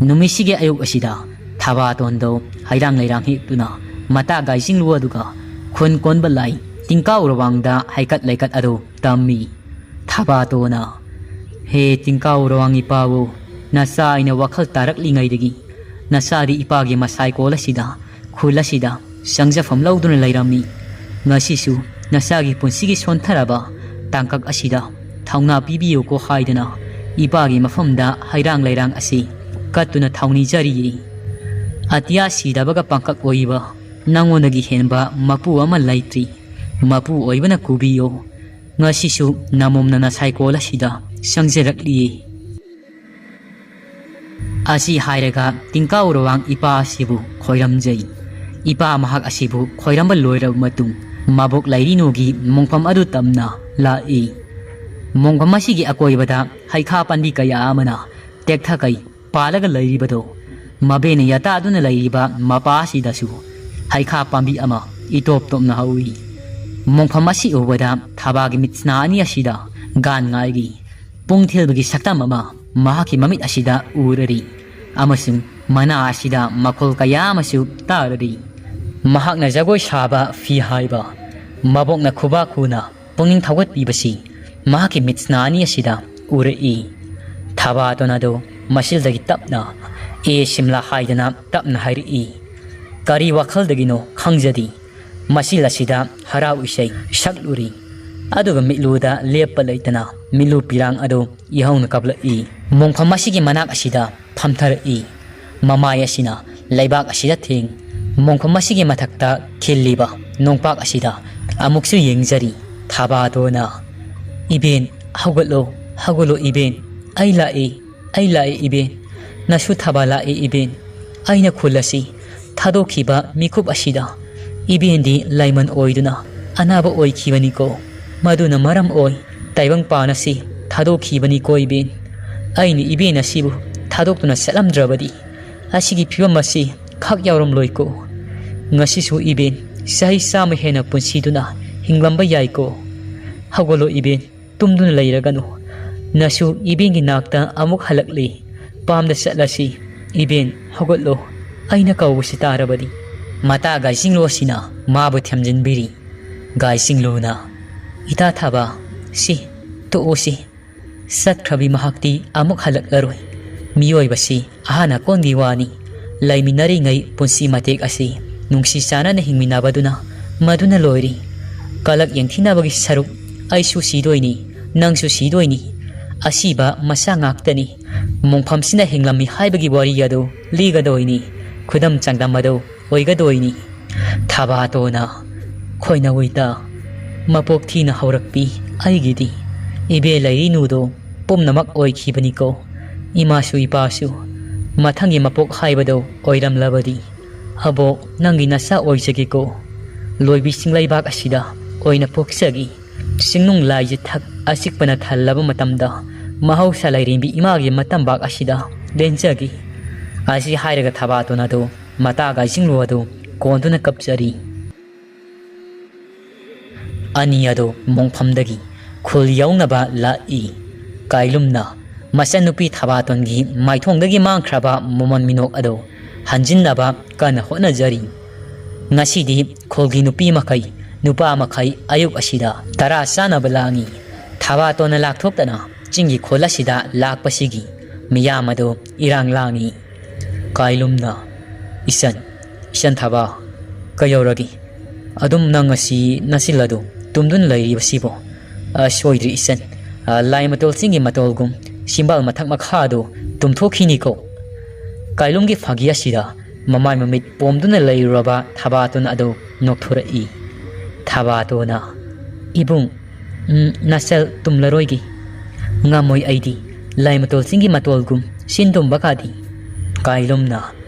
ꯅꯨꯃꯤꯠꯁꯤꯒꯤ ꯑꯌꯨꯛ ꯑꯁꯤꯗ ꯊꯕꯥꯇꯣꯟꯗꯣ ꯍꯩꯔꯥꯡ ꯂꯩꯔꯥꯡ ꯍꯦꯛꯇꯨꯅ ꯃꯇꯥ ꯒꯥꯏꯁꯤꯡꯂꯨ ꯑꯗꯨꯒ ꯈꯨꯟ ꯀꯣꯟꯕ ꯂꯥꯏ ꯇꯤꯡꯀꯥꯎ ꯔꯋꯥꯡꯗ ꯍꯩꯀꯠ ꯂꯩꯀꯠ ꯑꯗꯨ ꯇꯝꯃꯤ꯫ ꯊꯕꯥꯇꯣꯅ, "ꯍꯦ ꯇꯤꯡꯀꯥꯎ ꯔꯋꯥꯡ ꯏꯄꯥꯕꯨ, ꯅꯆꯥ ꯑꯩꯅ ꯋꯥꯈꯜ ꯇꯥꯔꯛꯂꯤꯉꯩꯗꯒꯤ ꯅꯆꯥꯗꯤ ꯏꯄꯥꯒꯤ ꯃꯁꯥꯏꯀꯣꯜ ꯑꯁꯤꯗ, ꯈꯨꯜ ꯑꯁꯤꯗ ꯆꯪꯖꯐꯝ ꯂꯧꯗꯨꯅ ꯂꯩꯔꯝꯃꯤ꯫ ꯉꯁꯤꯁꯨ ꯅꯆꯥꯒꯤ ꯄꯨꯟꯁꯤꯒꯤ ꯁꯣꯟꯊꯔꯕ ꯇꯥꯡꯀꯛ ꯑꯁꯤꯗ ꯊꯧꯅꯥ ꯄꯤꯕꯤꯌꯨꯀꯣ" ꯍꯥꯏꯗꯅ ꯏꯄꯥꯒꯤ ꯃꯐꯝꯗ ꯍꯩꯔꯥꯡ ꯂꯩꯔꯥꯡ ꯑꯁꯤ ꯀꯠꯇꯨꯅ ꯊꯧꯅꯤꯖꯔꯤꯌꯦ꯫ ꯑꯇꯤꯌꯥ ꯁꯤꯗꯕꯒ ꯄꯥꯡꯀꯛ ꯑꯣꯏꯕ ꯅꯉꯣꯟꯗꯒꯤ ꯍꯦꯟꯕ ꯃꯄꯨ ꯑꯃ ꯂꯩꯇ꯭ꯔꯤ꯫ ꯃꯄꯨ ꯑꯣꯏꯕꯅ ꯀꯨꯕꯤꯌꯣ꯫ ꯉꯁꯤꯁꯨ ꯅꯃꯣꯝꯅ ꯅꯁꯥꯏꯀꯣꯜ ꯑꯁꯤꯗ ꯆꯪꯖꯔꯛꯂꯤꯌꯦ꯫ ꯑꯁꯤ ꯍꯥꯏꯔꯒ ꯇꯤꯡꯀꯥꯎ ꯔꯋꯥꯡ ꯏꯄꯥ ꯑꯁꯤꯕꯨ ꯈꯣꯏꯔꯝꯖꯩ꯫ ꯏꯄꯥ ꯃꯍꯥꯛ ꯑꯁꯤꯕꯨ ꯈꯣꯏꯔꯝꯕ ꯂꯣꯏꯔꯕ ꯃꯇꯨꯡ ꯃꯕꯣꯛ ꯂꯩꯔꯤꯅꯨꯒꯤ ꯃꯣꯡꯐꯝ ꯑꯗꯨ ꯇꯝꯅ ꯂꯥꯛꯏ꯫ ꯃꯣꯡꯐꯝ ꯑꯁꯤꯒꯤ ꯑꯀꯣꯏꯕꯗ ꯍꯩꯈꯥ ꯄꯥꯝꯕꯤ ꯀꯌꯥ ꯑꯃꯅ ꯇꯦꯛꯊꯀꯩ ꯄꯥꯜꯂꯒ ꯂꯩꯔꯤꯕꯗꯣ ꯃꯕꯦꯅ ꯌꯥꯇꯥꯗꯨꯅ ꯂꯩꯔꯤꯕ ꯃꯄꯥ ꯑꯁꯤꯗꯁꯨ ꯍꯩꯈꯥ ꯄꯥꯝꯕꯤ ꯑꯃ ꯏꯇꯣꯞ ꯇꯣꯞꯅ ꯍꯧꯏ꯫ ꯃꯣꯡꯐꯝ ꯑꯁꯤ ꯎꯕꯗ ꯊꯕꯥꯒꯤ ꯃꯤꯠꯁꯅꯥ ꯑꯅꯤ ꯑꯁꯤꯗ ꯒꯥꯟ ꯉꯥꯏꯒꯤ ꯄꯨꯡ ꯊꯤꯜꯕꯒꯤ ꯁꯛꯇꯝ ꯑꯃ ꯃꯍꯥꯛꯀꯤ ꯃꯃꯤꯠ ꯑꯁꯤꯗ ꯎꯔꯔꯤ ꯑꯃꯁꯨꯡ ꯃꯅꯥ ꯑꯁꯤꯗ ꯃꯈꯣꯜ ꯀꯌꯥ ꯑꯃꯁꯨ ꯇꯥꯔꯔꯤ꯫ ꯃꯍꯥꯛꯅ ꯖꯒꯣꯏ ꯁꯥꯕ ꯐꯤ ꯍꯥꯏꯕ ꯃꯕꯣꯛꯅ ꯈꯨꯕꯥꯛ ꯈꯨꯅ ꯄꯨꯛꯅꯤꯡ ꯊꯧꯒꯠꯄꯤꯕꯁꯤ ꯃꯍꯥꯛꯀꯤ ꯃꯤꯠꯁꯅꯥ ꯑꯅꯤ ꯑꯁꯤꯗ ꯎꯔꯛꯏ꯫ ꯊꯕꯥꯇꯣꯟ ꯑꯗꯨ ꯃꯁꯤꯜꯗꯒꯤ ꯇꯞꯅ "ꯑꯦ ꯁꯤꯝꯂꯥ" ꯍꯥꯏꯗꯅ ꯇꯞꯅ ꯍꯥꯏꯔꯛꯏ꯫ ꯀꯔꯤ ꯋꯥꯈꯜꯗꯒꯤꯅꯣ ꯈꯪꯖꯗꯦ, ꯃꯁꯤꯜ ꯑꯁꯤꯗ ꯍꯔꯥꯎ ꯏꯁꯩ ꯁꯛꯂꯨꯔꯤ꯫ ꯑꯗꯨꯒ ꯃꯤꯠꯂꯨꯗ ꯂꯦꯞꯄ ꯂꯩꯇꯅ ꯃꯤꯠꯂꯨ ꯄꯤꯔꯥꯡ ꯑꯗꯨ ꯏꯍꯧꯅ ꯀꯥꯞꯂꯛꯏ꯫ ꯃꯣꯡꯐꯝ ꯑꯁꯤꯒꯤ ꯃꯅꯥꯛ ꯑꯁꯤꯗ ꯐꯝꯊꯔꯛꯏ꯫ ꯃꯃꯥꯏ ꯑꯁꯤꯅ ꯂꯩꯕꯥꯛ ꯑꯁꯤꯗ ꯊꯦꯡ꯫ ꯃꯣꯡꯐꯝ ꯑꯁꯤꯒꯤ ꯃꯊꯛꯇ ꯈꯤꯜꯂꯤꯕ ꯅꯣꯡꯄꯥꯛ ꯑꯁꯤꯗ ꯑꯃꯨꯛꯁꯨ ꯌꯦꯡꯖꯔꯤ꯫ ꯊꯕꯥꯇꯣꯟꯅ, "ꯏꯕꯦꯟ, ꯍꯧꯒꯠꯂꯣ, ꯍꯧꯒꯠꯂꯣ ꯏꯕꯦꯟ, ꯑꯩ ꯂꯥꯛꯏ, ꯑꯩ ꯂꯥꯛꯏ ꯏꯕꯦꯟ, ꯅꯁꯨ ꯊꯕꯥ ꯂꯥꯛꯏ ꯏꯕꯦꯟ꯫ ꯑꯩꯅ ꯈꯨꯜ ꯑꯁꯤ ꯊꯥꯗꯣꯛꯈꯤꯕ ꯃꯤꯀꯨꯞ ꯑꯁꯤꯗ ꯏꯕꯦꯟꯗꯤ ꯂꯥꯏꯃꯟ ꯑꯣꯏꯗꯨꯅ ꯑꯅꯥꯕ ꯑꯣꯏꯈꯤꯕꯅꯤꯀꯣ꯫ ꯃꯗꯨꯅ ꯃꯔꯝ ꯑꯣꯏ ꯇꯥꯏꯕꯪꯄꯥꯟ ꯑꯁꯤ ꯊꯥꯗꯣꯛꯈꯤꯕꯅꯤꯀꯣ ꯏꯕꯦꯟ꯫ ꯑꯩꯅ ꯏꯕꯦꯟ ꯑꯁꯤꯕꯨ ꯊꯥꯗꯣꯛꯇꯨꯅ ꯆꯠꯂꯝꯗ꯭ꯔꯕꯗꯤ ꯑꯁꯤꯒꯤ ꯐꯤꯕꯝ ꯑꯁꯤ ꯈꯛ ꯌꯥꯎꯔꯝꯂꯣꯏꯀꯣ꯫ ꯉꯁꯤꯁꯨ ꯏꯕꯦꯟ ꯆꯍꯤ ꯆꯥꯝꯃ ꯍꯦꯟꯅ ꯄꯨꯟꯁꯤꯗꯨꯅ ꯍꯤꯡꯂꯝꯕ ꯌꯥꯏꯀꯣ꯫ ꯍꯧꯒꯠꯂꯣ ꯏꯕꯦꯟ, ꯇꯨꯝꯗꯨꯅ ꯂꯩꯔꯒꯅꯨ꯫ ꯅꯁꯨ ꯏꯕꯦꯟꯒꯤ ꯅꯥꯛꯇ ꯑꯃꯨꯛ ꯍꯜꯂꯛꯂꯤ꯫ ꯄꯥꯝꯗ ꯆꯠꯂꯁꯤ꯫ ꯏꯕꯦꯟ, ꯍꯧꯒꯠꯂꯣ꯫ ꯑꯩꯅ ꯀꯧꯕꯁꯤ ꯇꯥꯔꯕꯗꯤ꯫" ꯃꯇꯥ ꯒꯥꯏꯁꯤꯡꯂꯨ ꯑꯁꯤꯅ ꯃꯥꯕꯨ ꯊꯦꯝꯖꯤꯟꯕꯤꯔꯤ꯫ ꯒꯥꯏꯁꯤꯡꯂꯨꯅ, "ꯏꯇꯥ ꯊꯥꯕ, ꯁꯤ ꯇꯣꯛꯎꯁꯤ꯫ ꯆꯠꯈ꯭ꯔꯕꯤ ꯃꯍꯥꯛꯇꯤ ꯑꯃꯨꯛ ꯍꯜꯂꯛꯂꯔꯣꯏ꯫ ꯃꯤꯑꯣꯏꯕꯁꯤ ꯑꯍꯥꯟ ꯑꯀꯣꯟꯒꯤ ꯋꯥꯅꯤ꯫ ꯂꯩꯃꯤꯟꯅꯔꯤꯉꯩ ꯄꯨꯟꯁꯤ ꯃꯇꯦꯛ ꯑꯁꯤ ꯅꯨꯡꯁꯤ ꯆꯥꯟꯅꯅ ꯍꯤꯡꯃꯤꯟꯅꯕꯗꯨꯅ ꯃꯗꯨꯅ ꯂꯣꯏꯔꯤ꯫ ꯀꯂꯛ ꯌꯦꯡꯊꯤꯅꯕꯒꯤ ꯁꯔꯨꯛ ꯑꯩꯁꯨ ꯁꯤꯗꯣꯏꯅꯤ, ꯅꯪꯁꯨ ꯁꯤꯗꯣꯏꯅꯤ꯫ ꯑꯁꯤꯕ ꯃꯁꯥ ꯉꯥꯛꯇꯅꯤ꯫ ꯃꯣꯡꯐꯝꯁꯤꯅ ꯍꯤꯡꯂꯝꯃꯤ ꯍꯥꯏꯕꯒꯤ ꯋꯥꯔꯤ ꯑꯗꯨ ꯂꯤꯒꯗꯣꯏꯅꯤ꯫ ꯈꯨꯗꯝ ꯆꯥꯡꯗꯝ ꯑꯗꯨ ꯑꯣꯏꯒꯗꯣꯏꯅꯤ꯫" ꯊꯕꯥꯇꯣꯟꯅ, "ꯈꯣꯏꯅꯧ ꯏꯇꯥ, ꯃꯄꯣꯛ ꯊꯤꯅ ꯍꯧꯔꯛꯄꯤ ꯑꯩꯒꯤꯗꯤ ꯏꯕꯦ ꯂꯩꯔꯤꯅꯨꯗꯣ ꯄꯨꯝꯅꯃꯛ ꯑꯣꯏꯈꯤꯕꯅꯤꯀꯣ꯫ ꯏꯃꯥꯁꯨ ꯏꯄꯥꯁꯨ ꯃꯊꯪꯒꯤ ꯃꯄꯣꯛ ꯍꯥꯏꯕꯗꯣ ꯑꯣꯏꯔꯝꯂꯕꯗꯤ ꯑꯕꯣꯛ ꯅꯪꯒꯤ ꯅꯆꯥ ꯑꯣꯏꯖꯒꯦꯀꯣ꯫ ꯂꯣꯏꯕꯤ ꯆꯤꯡꯂꯩꯕꯥꯛ ꯑꯁꯤꯗ ꯑꯣꯏꯅ ꯄꯣꯛꯆꯒꯦ꯫ ꯆꯤꯡꯅꯨꯡ ꯂꯥꯏꯖꯤꯊꯛ ꯑꯆꯤꯛꯄꯅ ꯊꯜꯂꯕ ꯃꯇꯝꯗ ꯃꯍꯧꯁꯥ ꯂꯥꯏꯔꯦꯝꯕꯤ ꯏꯃꯥꯒꯤ ꯃꯇꯝꯕꯥꯛ ꯑꯁꯤꯗ ꯂꯦꯟꯖꯒꯦ꯫" ꯑꯁꯤ ꯍꯥꯏꯔꯒ ꯊꯕꯥꯇꯣꯟ ꯑꯗꯨ ꯃꯇꯥ ꯒꯥꯏꯁꯤꯡꯂꯨ ꯑꯗꯨ ꯀꯣꯟꯗꯨꯅ ꯀꯞꯆꯔꯤ꯫ ꯑꯅꯤ ꯑꯗꯨ ꯃꯣꯡꯐꯝꯗꯒꯤ ꯈꯨꯜ ꯌꯧꯅꯕ ꯂꯥꯛꯏ꯫ ꯀꯥꯏꯂꯨꯝꯅ ꯃꯆꯟꯅꯨꯄꯤ ꯊꯕꯥꯇꯣꯟꯒꯤ ꯃꯥꯏꯊꯣꯡꯗꯒꯤ ꯃꯥꯡꯈ꯭ꯔꯕ ꯃꯃꯣꯟ ꯃꯤꯅꯣꯛ ꯑꯗꯨ ꯍꯟꯖꯤꯟꯅꯕ ꯀꯟꯅ ꯍꯣꯠꯅꯖꯔꯤ꯫ ꯉꯁꯤꯗꯤ ꯈꯨꯜꯒꯤ ꯅꯨꯄꯤ ꯃꯈꯩ, ꯅꯨꯄꯥ ꯃꯈꯩ ꯑꯌꯨꯛ ꯑꯁꯤꯗ ꯇꯔꯥ ꯆꯥꯅꯕ ꯂꯥꯡꯏ꯫ ꯊꯕꯥꯇꯣꯟꯅ ꯂꯥꯛꯊꯣꯛꯇꯅ ꯆꯤꯡꯒꯤ ꯈꯨꯜ ꯑꯁꯤꯗ ꯂꯥꯛꯄꯁꯤꯒꯤ ꯃꯤꯌꯥꯝ ꯑꯗꯨ ꯏꯔꯥꯡ ꯂꯥꯡꯏ꯫ ꯀꯥꯏꯂꯨꯝꯅ, "ꯏꯆꯟ, ꯏꯆꯟ ꯊꯥꯕ, ꯀꯩꯗꯧꯔꯒꯦ? ꯑꯗꯨꯝ ꯅꯪ ꯉꯁꯤ ꯅꯆꯤꯜ ꯑꯗꯨ ꯇꯨꯝꯗꯨꯅ ꯂꯩꯔꯤꯕꯁꯤꯕꯣ?" "ꯑ, ꯁꯣꯏꯗ꯭ꯔꯤ ꯏꯆꯟ꯫ ꯑ, ꯂꯥꯏ ꯃꯇꯣꯜ ꯆꯤꯡꯒꯤ ꯃꯇꯣꯜꯒꯨꯝ ꯆꯤꯝꯕꯥꯜ ꯃꯊꯛ ꯃꯈꯥ ꯑꯗꯨ ꯇꯨꯝꯊꯣꯛꯈꯤꯅꯤꯀꯣ?" ꯀꯥꯏꯂꯨꯝꯒꯤ ꯐꯥꯒꯤ ꯑꯁꯤꯗ ꯃꯃꯥꯏ ꯃꯃꯤꯠ ꯄꯣꯝꯗꯨꯅ ꯂꯩꯔꯨꯔꯕ ꯊꯕꯥꯇꯣꯟ ꯑꯗꯨ ꯅꯣꯛꯊꯣꯔꯛꯏ꯫ ꯊꯕꯥꯇꯣꯟꯅ, "ꯏꯕꯨꯡ, ꯎꯝ, ꯅꯆꯜ ꯇꯨꯝꯂꯔꯣꯏꯒꯦ꯫ ꯉꯝꯃꯣꯏ ꯑꯩꯗꯤ꯫ ꯂꯥꯏ ꯃꯇꯣꯜ ꯆꯤꯡꯒꯤ ꯃꯇꯣꯜꯒꯨꯝ ꯆꯤꯟ ꯇꯨꯝꯕ ꯀꯥꯗꯤ?" ꯀꯥꯏꯂꯨꯝꯅ,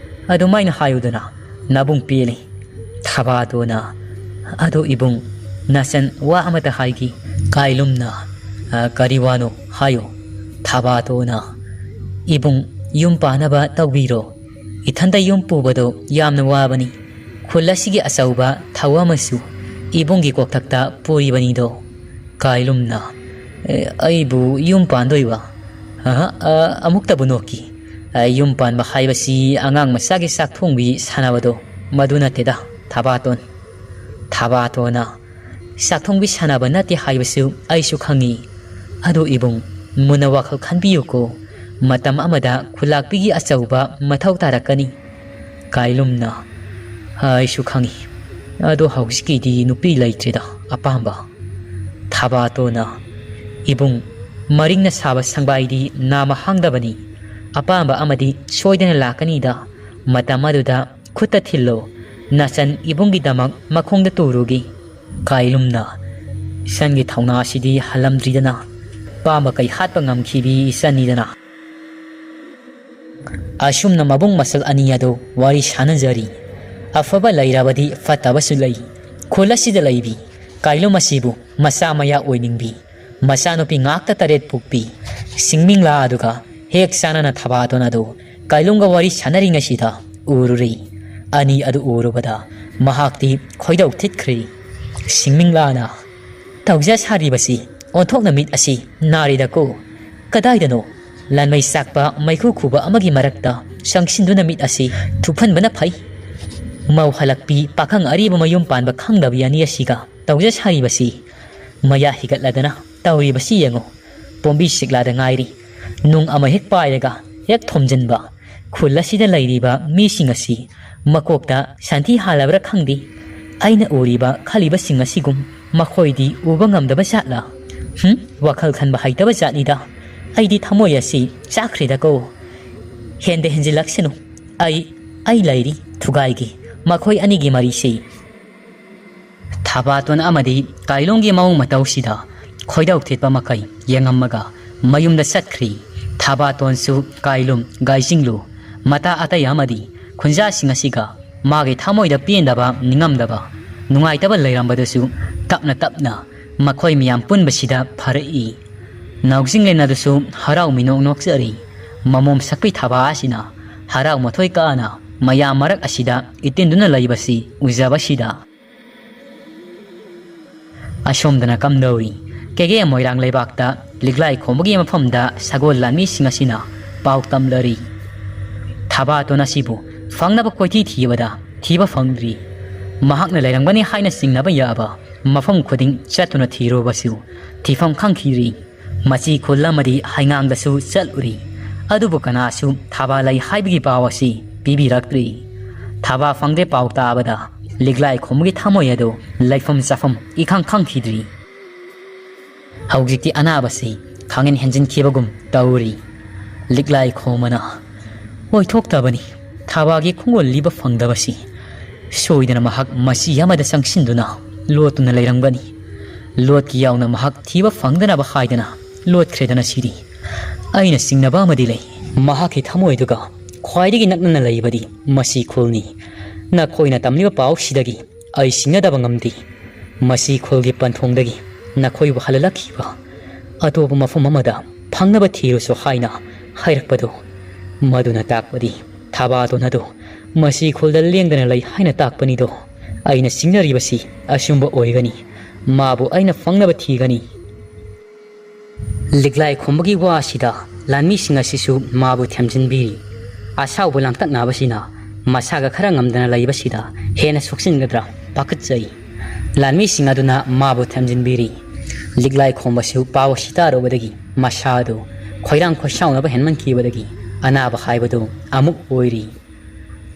"ꯑꯗꯨꯃꯥꯏꯅ ꯍꯥꯏꯌꯨꯗꯅ, ꯅꯕꯨꯡ ꯄꯦꯜꯂꯤ꯫" ꯊꯕꯥꯇꯣꯟꯅ, "ꯑꯗꯣ ꯏꯕꯨꯡ, ꯅꯆꯟ ꯋꯥ ꯑꯃꯇ ꯍꯥꯏꯒꯦ꯫" ꯀꯥꯏꯂꯨꯝꯅ, "ꯑ, ꯀꯔꯤ ꯋꯥꯅꯣ? ꯍꯥꯏꯌꯨ꯫" ꯊꯕꯥꯇꯣꯟꯅ, "ꯏꯕꯨꯡ, ꯌꯨꯝ ꯄꯥꯟꯅꯕ ꯇꯧꯕꯤꯔꯣ꯫ ꯏꯊꯟꯇ ꯌꯨꯝ ꯄꯨꯕꯗꯣ ꯌꯥꯝꯅ ꯋꯥꯕꯅꯤ꯫ ꯈꯨꯜ ꯑꯁꯤꯒꯤ ꯑꯆꯧꯕ ꯊꯧ ꯑꯃꯁꯨ ꯏꯕꯨꯡꯒꯤ ꯀꯣꯛꯊꯛꯇ ꯄꯨꯔꯤꯕꯅꯤꯗꯣ꯫" ꯀꯥꯏꯂꯨꯝꯅ, "ꯑꯦ, ꯑꯩꯕꯨ ꯌꯨꯝ ꯄꯥꯟꯗꯣꯏꯕ? ꯑꯍ, ꯑ, ꯑꯃꯨꯛꯇꯕꯨ ꯅꯣꯛꯀꯤ꯫ ꯑ, ꯌꯨꯝ ꯄꯥꯟꯕ ꯍꯥꯏꯕꯁꯤ ꯑꯉꯥꯡ ꯃꯆꯥꯒꯤ ꯆꯥꯛ ꯊꯣꯡꯕꯤ ꯁꯥꯟꯅꯕꯗꯣ, ꯃꯗꯨ ꯅꯠꯇꯦꯗ, ꯊꯕꯥꯇꯣꯟ꯫" ꯊꯕꯥꯇꯣꯟꯅ, "ꯆꯥꯛ ꯊꯣꯡꯕꯤ ꯁꯥꯟꯅꯕ ꯅꯠꯇꯦ ꯍꯥꯏꯕꯁꯨ ꯑꯩꯁꯨ ꯈꯪꯉꯤ꯫ ꯑꯗꯨ ꯏꯕꯨꯡ, ꯃꯨꯟꯅ ꯋꯥꯈꯜ ꯈꯟꯕꯤꯌꯨꯀꯣ꯫ ꯃꯇꯝ ꯑꯃꯗ ꯈꯨꯂꯥꯛꯄꯤꯒꯤ ꯑꯆꯧꯕ ꯃꯊꯧ ꯇꯥꯔꯛꯀꯅꯤ꯫" ꯀꯥꯏꯂꯨꯝꯅ, "ꯑꯩꯁꯨ ꯈꯪꯉꯤ꯫ ꯑꯗꯣ ꯍꯧꯖꯤꯛꯀꯤꯗꯤ ꯅꯨꯄꯤ ꯂꯩꯇ꯭ꯔꯦꯗ ꯑꯄꯥꯝꯕ꯫" ꯊꯕꯥꯇꯣꯟꯅ, "ꯏꯕꯨꯡ, ꯃꯔꯤꯡꯅ ꯁꯥꯕ ꯁꯪꯕꯥꯏꯗꯤ ꯅꯥꯃ ꯍꯥꯡꯗꯕꯅꯤ꯫ ꯑꯄꯥꯝꯕ ꯑꯃꯗꯤ ꯁꯣꯏꯗꯅ ꯂꯥꯛꯀꯅꯤꯗ꯫ ꯃꯇꯝ ꯑꯗꯨꯗ ꯈꯨꯠꯇ ꯊꯤꯜꯂꯣ꯫ ꯅꯆꯟ ꯏꯕꯨꯡꯒꯤꯗꯃꯛ ꯃꯈꯣꯡꯗ ꯇꯨꯔꯨꯒꯤ꯫" ꯀꯥꯏꯂꯨꯝꯅ, "ꯏꯆꯟꯒꯤ ꯊꯧꯅꯥ ꯑꯁꯤꯗꯤ ꯍꯜꯂꯝꯗ꯭ꯔꯤꯗꯅ, ꯄꯥꯝꯕ ꯀꯩ ꯍꯥꯠꯄ ꯉꯝꯈꯤꯕꯤ ꯏꯆꯟꯅꯤꯗꯅ꯫" ꯑꯁꯨꯝꯅ ꯃꯕꯨꯡ ꯃꯆꯜ ꯑꯅꯤ ꯑꯗꯨ ꯋꯥꯔꯤ ꯁꯥꯟꯅꯖꯔꯤ꯫ ꯑꯐꯕ ꯂꯩꯔꯕꯗꯤ ꯐꯠꯇꯕꯁꯨ ꯂꯩ꯫ ꯈꯨꯜ ꯑꯁꯤꯗ ꯂꯩꯕꯤ ꯀꯥꯏꯂꯨꯝ ꯑꯁꯤꯕꯨ ꯃꯆꯥ ꯃꯌꯥ ꯑꯣꯏꯅꯤꯡꯕꯤ ꯃꯆꯥꯅꯨꯄꯤ ꯉꯥꯛꯇ ꯇꯔꯦꯠ ꯄꯣꯛꯄꯤ ꯁꯤꯡꯃꯤꯡꯂꯥ ꯑꯗꯨꯒ ꯍꯦꯛ ꯆꯥꯟꯅꯅ ꯊꯕꯥꯇꯣꯟ ꯑꯗꯨ ꯀꯥꯏꯂꯨꯝꯒ ꯋꯥꯔꯤ ꯁꯥꯟꯅꯔꯤꯉꯩꯁꯤꯗ ꯎꯔꯨꯔꯦ꯫ ꯑꯅꯤ ꯑꯗꯨ ꯎꯔꯨꯕꯗ ꯃꯍꯥꯛꯇꯤ ꯈꯣꯏꯗꯧ ꯊꯤꯠꯈ꯭ꯔꯦ꯫ ꯁꯤꯡꯃꯤꯡꯂꯥꯅ, "ꯇꯧꯖ ꯁꯥꯔꯤꯕꯁꯤ ꯑꯣꯟꯊꯣꯛꯅ ꯃꯤꯠ ꯑꯁꯤ ꯅꯥꯔꯤꯗꯀꯣ꯫ ꯀꯗꯥꯏꯗꯅꯣ ꯂꯥꯟꯃꯩ ꯆꯥꯛꯄ ꯃꯩꯈꯨ ꯈꯨꯕ ꯑꯃꯒꯤ ꯃꯔꯛꯇ ꯆꯪꯁꯤꯟꯗꯨꯅ ꯃꯤꯠ ꯑꯁꯤ ꯊꯨꯞꯍꯟꯕꯅ ꯐꯩ꯫" ꯃꯧ ꯍꯜꯂꯛꯄꯤ ꯄꯥꯈꯪ ꯑꯔꯤꯕ ꯃꯌꯨꯝ ꯄꯥꯟꯕ ꯈꯪꯗꯕꯤ ꯑꯅꯤ ꯑꯁꯤꯒ ꯇꯧꯖ ꯁꯥꯔꯤꯕꯁꯤ꯫ ꯃꯌꯥ ꯍꯤꯒꯠꯂꯗꯅ ꯇꯧꯔꯤꯕꯁꯤ ꯌꯦꯡꯉꯨ꯫ ꯄꯣꯝꯕꯤ ꯁꯤꯛꯂꯥꯗ ꯉꯥꯏꯔꯤ꯫ ꯅꯨꯡ ꯑꯃ ꯍꯦꯛ ꯄꯥꯏꯔꯒ ꯍꯦꯛ ꯊꯣꯝꯖꯤꯟꯕ꯫ ꯈꯨꯜ ꯑꯁꯤꯗ ꯂꯩꯔꯤꯕ ꯃꯤꯁꯤꯡ ꯑꯁꯤ ꯃꯀꯣꯛꯇ ꯁꯟꯊꯤ ꯍꯥꯜꯂꯕ꯭ꯔꯥ ꯈꯪꯗꯦ꯫ ꯑꯩꯅ ꯎꯔꯤꯕ ꯈꯜꯂꯤꯕꯁꯤꯡ ꯑꯁꯤꯒꯨꯝ ꯃꯈꯣꯏꯗꯤ ꯎꯕ ꯉꯝꯗꯕ ꯖꯥꯠꯂ? ꯍꯨꯝ, ꯋꯥꯈꯜ ꯈꯟꯕ ꯍꯩꯇꯕ ꯖꯥꯠꯅꯤꯗ꯫ ꯑꯩꯗꯤ ꯊꯃꯣꯏ ꯑꯁꯤ ꯆꯥꯛꯈ꯭ꯔꯦꯗꯀꯣ꯫ ꯍꯦꯟꯗ ꯍꯦꯟꯖꯤꯜꯂꯛꯁꯅꯨ꯫ ꯑꯩ, ꯑꯩ ꯂꯩꯔꯤ ꯊꯨꯒꯥꯏꯒꯦ ꯃꯈꯣꯏ ꯑꯅꯤꯒꯤ ꯃꯔꯤꯁꯤ꯫ ꯊꯕꯥꯇꯣꯟ ꯑꯃꯗꯤ ꯀꯥꯏꯂꯣꯡꯒꯤ ꯃꯑꯣꯡ ꯃꯇꯧꯁꯤꯗ ꯈꯣꯏꯗꯧ ꯊꯤꯠꯄ ꯃꯈꯩ ꯌꯦꯡꯉꯝꯃꯒ ꯃꯌꯨꯝꯗ ꯆꯠꯈ꯭ꯔꯤ꯫ ꯊꯕꯥꯇꯣꯟꯁꯨ ꯀꯥꯏꯂꯨꯝ, ꯒꯥꯏꯖꯤꯡꯂꯨ, ꯃꯇꯥ ꯑꯇꯩ ꯑꯃꯗꯤ ꯈꯨꯟꯖꯥꯁꯤꯡ ꯑꯁꯤꯒ ꯃꯥꯒꯤ ꯊꯃꯣꯏꯗ ꯄꯦꯟꯗꯕ, ꯅꯤꯡꯉꯝꯗꯕ, ꯅꯨꯡꯉꯥꯏꯇꯕ ꯂꯩꯔꯝꯕꯗꯨꯁꯨ ꯇꯞꯅ ꯇꯞꯅ ꯃꯈꯣꯏ ꯃꯌꯥꯝ ꯄꯨꯟꯕꯁꯤꯗ ꯐꯔꯛꯏ꯫ ꯅꯥꯎꯖꯤꯡꯂꯦꯟ ꯑꯗꯨꯁꯨ ꯍꯔꯥꯎ ꯃꯤꯅꯣꯛ ꯅꯣꯛꯆꯔꯤ꯫ ꯃꯃꯣꯝ ꯁꯛꯄꯤ ꯊꯕꯥ ꯑꯁꯤꯅ ꯍꯔꯥꯎ ꯃꯊꯣꯏ ꯀꯥꯅ ꯃꯌꯥꯝ ꯃꯔꯛ ꯑꯁꯤꯗ ꯏꯇꯤꯟꯗꯨꯅ ꯂꯩꯕꯁꯤ ꯎꯖꯕꯁꯤꯗ꯫ ꯑꯁꯣꯝꯗꯅ ꯀꯝꯗꯧꯔꯤ? ꯀꯦꯒꯦ ꯃꯣꯏꯔꯥꯡ ꯂꯩꯕꯥꯛꯇ ꯂꯤꯛꯂꯥꯏ ꯈꯣꯝꯕꯒꯤ ꯃꯐꯝꯗ ꯁꯒꯣꯜ ꯂꯥꯟꯃꯤꯁꯤꯡ ꯑꯁꯤꯅ ꯄꯥꯎ ꯇꯝꯂꯔꯤ꯫ ꯊꯕꯥꯇꯣꯟ ꯑꯁꯤꯕꯨ ꯐꯪꯅꯕ ꯀꯣꯏꯊꯤ ꯊꯤꯕꯗ ꯊꯤꯕ ꯐꯪꯗ꯭ꯔꯤ꯫ ꯃꯍꯥꯛꯅ ꯂꯩꯔꯝꯒꯅꯤ ꯍꯥꯏꯅ ꯆꯤꯡꯅꯕ ꯌꯥꯕ ꯃꯐꯝ ꯈꯨꯗꯤꯡ ꯆꯠꯇꯨꯅ ꯊꯤꯔꯨꯕꯁꯨ ꯊꯤꯐꯝ ꯈꯪꯈꯤꯗ꯭ꯔꯤ꯫ ꯃꯆꯤ ꯈꯨꯜ ꯑꯃꯗꯤ ꯍꯩꯉꯥꯡꯗꯁꯨ ꯆꯠꯂꯨꯔꯤ, ꯑꯗꯨꯕꯨ ꯀꯅꯥꯁꯨ ꯊꯕꯥ ꯂꯩ ꯍꯥꯏꯕꯒꯤ ꯄꯥꯎ ꯑꯁꯤ ꯄꯤꯕꯤꯔꯛꯇ꯭ꯔꯤ꯫ ꯊꯕꯥ ꯐꯪꯗꯦ ꯄꯥꯎ ꯇꯥꯕꯗ ꯂꯤꯛꯂꯥꯏ ꯈꯨꯝꯕꯒꯤ ꯊꯃꯣꯏ ꯑꯗꯨ ꯂꯩꯐꯝ ꯆꯥꯐꯝ ꯏꯈꯪ ꯈꯪꯈꯤꯗ꯭ꯔꯤ꯫ ꯍꯧꯖꯤꯛꯇꯤ ꯑꯅꯥꯕꯁꯤ ꯈꯥꯡꯍꯦꯟ ꯍꯦꯟꯖꯤꯟꯈꯤꯕꯒꯨꯝ ꯇꯧꯔꯤ꯫ ꯂꯤꯛꯂꯥꯏ ꯈꯣꯝꯕꯅ ꯑꯣꯏꯊꯣꯛꯇꯕꯅꯤ꯫ ꯊꯕꯥꯒꯤ ꯈꯣꯡꯒꯨꯜ ꯂꯤꯕ ꯐꯪꯗꯕꯁꯤ ꯁꯣꯏꯗꯅ ꯃꯍꯥꯛ ꯃꯆꯤ ꯑꯃꯗ ꯆꯪꯁꯤꯟꯗꯨꯅ ꯂꯣꯠꯇꯨꯅ ꯂꯩꯔꯝꯒꯅꯤ꯫ ꯂꯣꯠꯀꯤ ꯌꯥꯎꯅ ꯃꯍꯥꯛ ꯊꯤꯕ ꯐꯪꯗꯅꯕ ꯍꯥꯏꯗꯅ ꯂꯣꯠꯈ꯭ꯔꯦꯗꯅ ꯁꯤꯗꯤ꯫ ꯑꯩꯅ ꯆꯤꯡꯅꯕ ꯑꯃꯗꯤ ꯂꯩ꯫ ꯃꯍꯥꯛꯀꯤ ꯊꯃꯣꯏꯗꯨꯒ ꯈ꯭ꯋꯥꯏꯗꯒꯤ ꯅꯛꯅꯅ ꯂꯩꯕꯗꯤ ꯃꯆꯤ ꯈꯨꯜꯅꯤ꯫ ꯅꯈꯣꯏꯅ ꯇꯝꯂꯤꯕ ꯄꯥꯎꯁꯤꯗꯒꯤ ꯑꯩ ꯆꯤꯡꯅꯗꯕ ꯉꯝꯗꯦ꯫ ꯃꯆꯤ ꯈꯨꯜꯒꯤ ꯄꯟꯊꯨꯡꯗꯒꯤ ꯅꯈꯣꯏꯕꯨ ꯍꯜꯍꯜꯂꯛꯈꯤꯕ ꯑꯇꯣꯞꯄ ꯃꯐꯝ ꯑꯃꯗ ꯐꯪꯅꯕ ꯊꯤꯔꯨꯁꯨ ꯍꯥꯏꯅ ꯍꯥꯏꯔꯛꯄꯗꯨ, ꯃꯗꯨꯅ ꯇꯥꯛꯄꯗꯤ ꯊꯕꯥꯇꯣꯟ ꯑꯗꯨ ꯃꯆꯤ ꯈꯨꯜꯗ ꯂꯦꯡꯗꯅ ꯂꯩ ꯍꯥꯏꯅ ꯇꯥꯛꯄꯅꯤꯗꯣ꯫ ꯑꯩꯅ ꯆꯤꯡꯅꯔꯤꯕꯁꯤ ꯑꯆꯨꯝꯕ ꯑꯣꯏꯒꯅꯤ꯫ ꯃꯥꯕꯨ ꯑꯩꯅ ꯐꯪꯅꯕ ꯊꯤꯒꯅꯤ꯫ ꯂꯤꯛꯂꯥꯏ ꯈꯨꯝꯕꯒꯤ ꯋꯥ ꯑꯁꯤꯗ ꯂꯥꯟꯃꯤꯁꯤꯡ ꯑꯁꯤꯁꯨ ꯃꯥꯕꯨ ꯊꯦꯝꯖꯤꯟꯕꯤꯔꯤ꯫ ꯑꯁꯥꯎꯕ ꯂꯥꯡꯇꯛꯅꯕꯁꯤꯅ ꯃꯁꯥꯒ ꯈꯔ ꯉꯝꯗꯅ ꯂꯩꯕꯁꯤꯗ ꯍꯦꯟꯅ ꯁꯣꯛꯆꯤꯟꯒꯗ꯭ꯔꯥ ꯄꯥꯈꯠꯆꯩ꯫ ꯂꯥꯟꯃꯤꯁꯤꯡ ꯑꯗꯨꯅ ꯃꯥꯕꯨ ꯊꯦꯝꯖꯤꯟꯕꯤꯔꯤ꯫ ꯂꯤꯛꯂꯥꯏ ꯈꯣꯝꯕꯁꯨ ꯄꯥꯎ ꯑꯁꯤ ꯇꯥꯔꯨꯕꯗꯒꯤ ꯃꯁꯥꯗꯨ ꯈꯣꯏꯔꯥꯡ ꯈꯣꯏꯁꯥꯎꯅꯕ ꯍꯦꯟꯃꯟꯈꯤꯕꯗꯒꯤ ꯑꯅꯥꯕ ꯍꯥꯏꯕꯗꯨ ꯑꯃꯨꯛ ꯑꯣꯏꯔꯤ꯫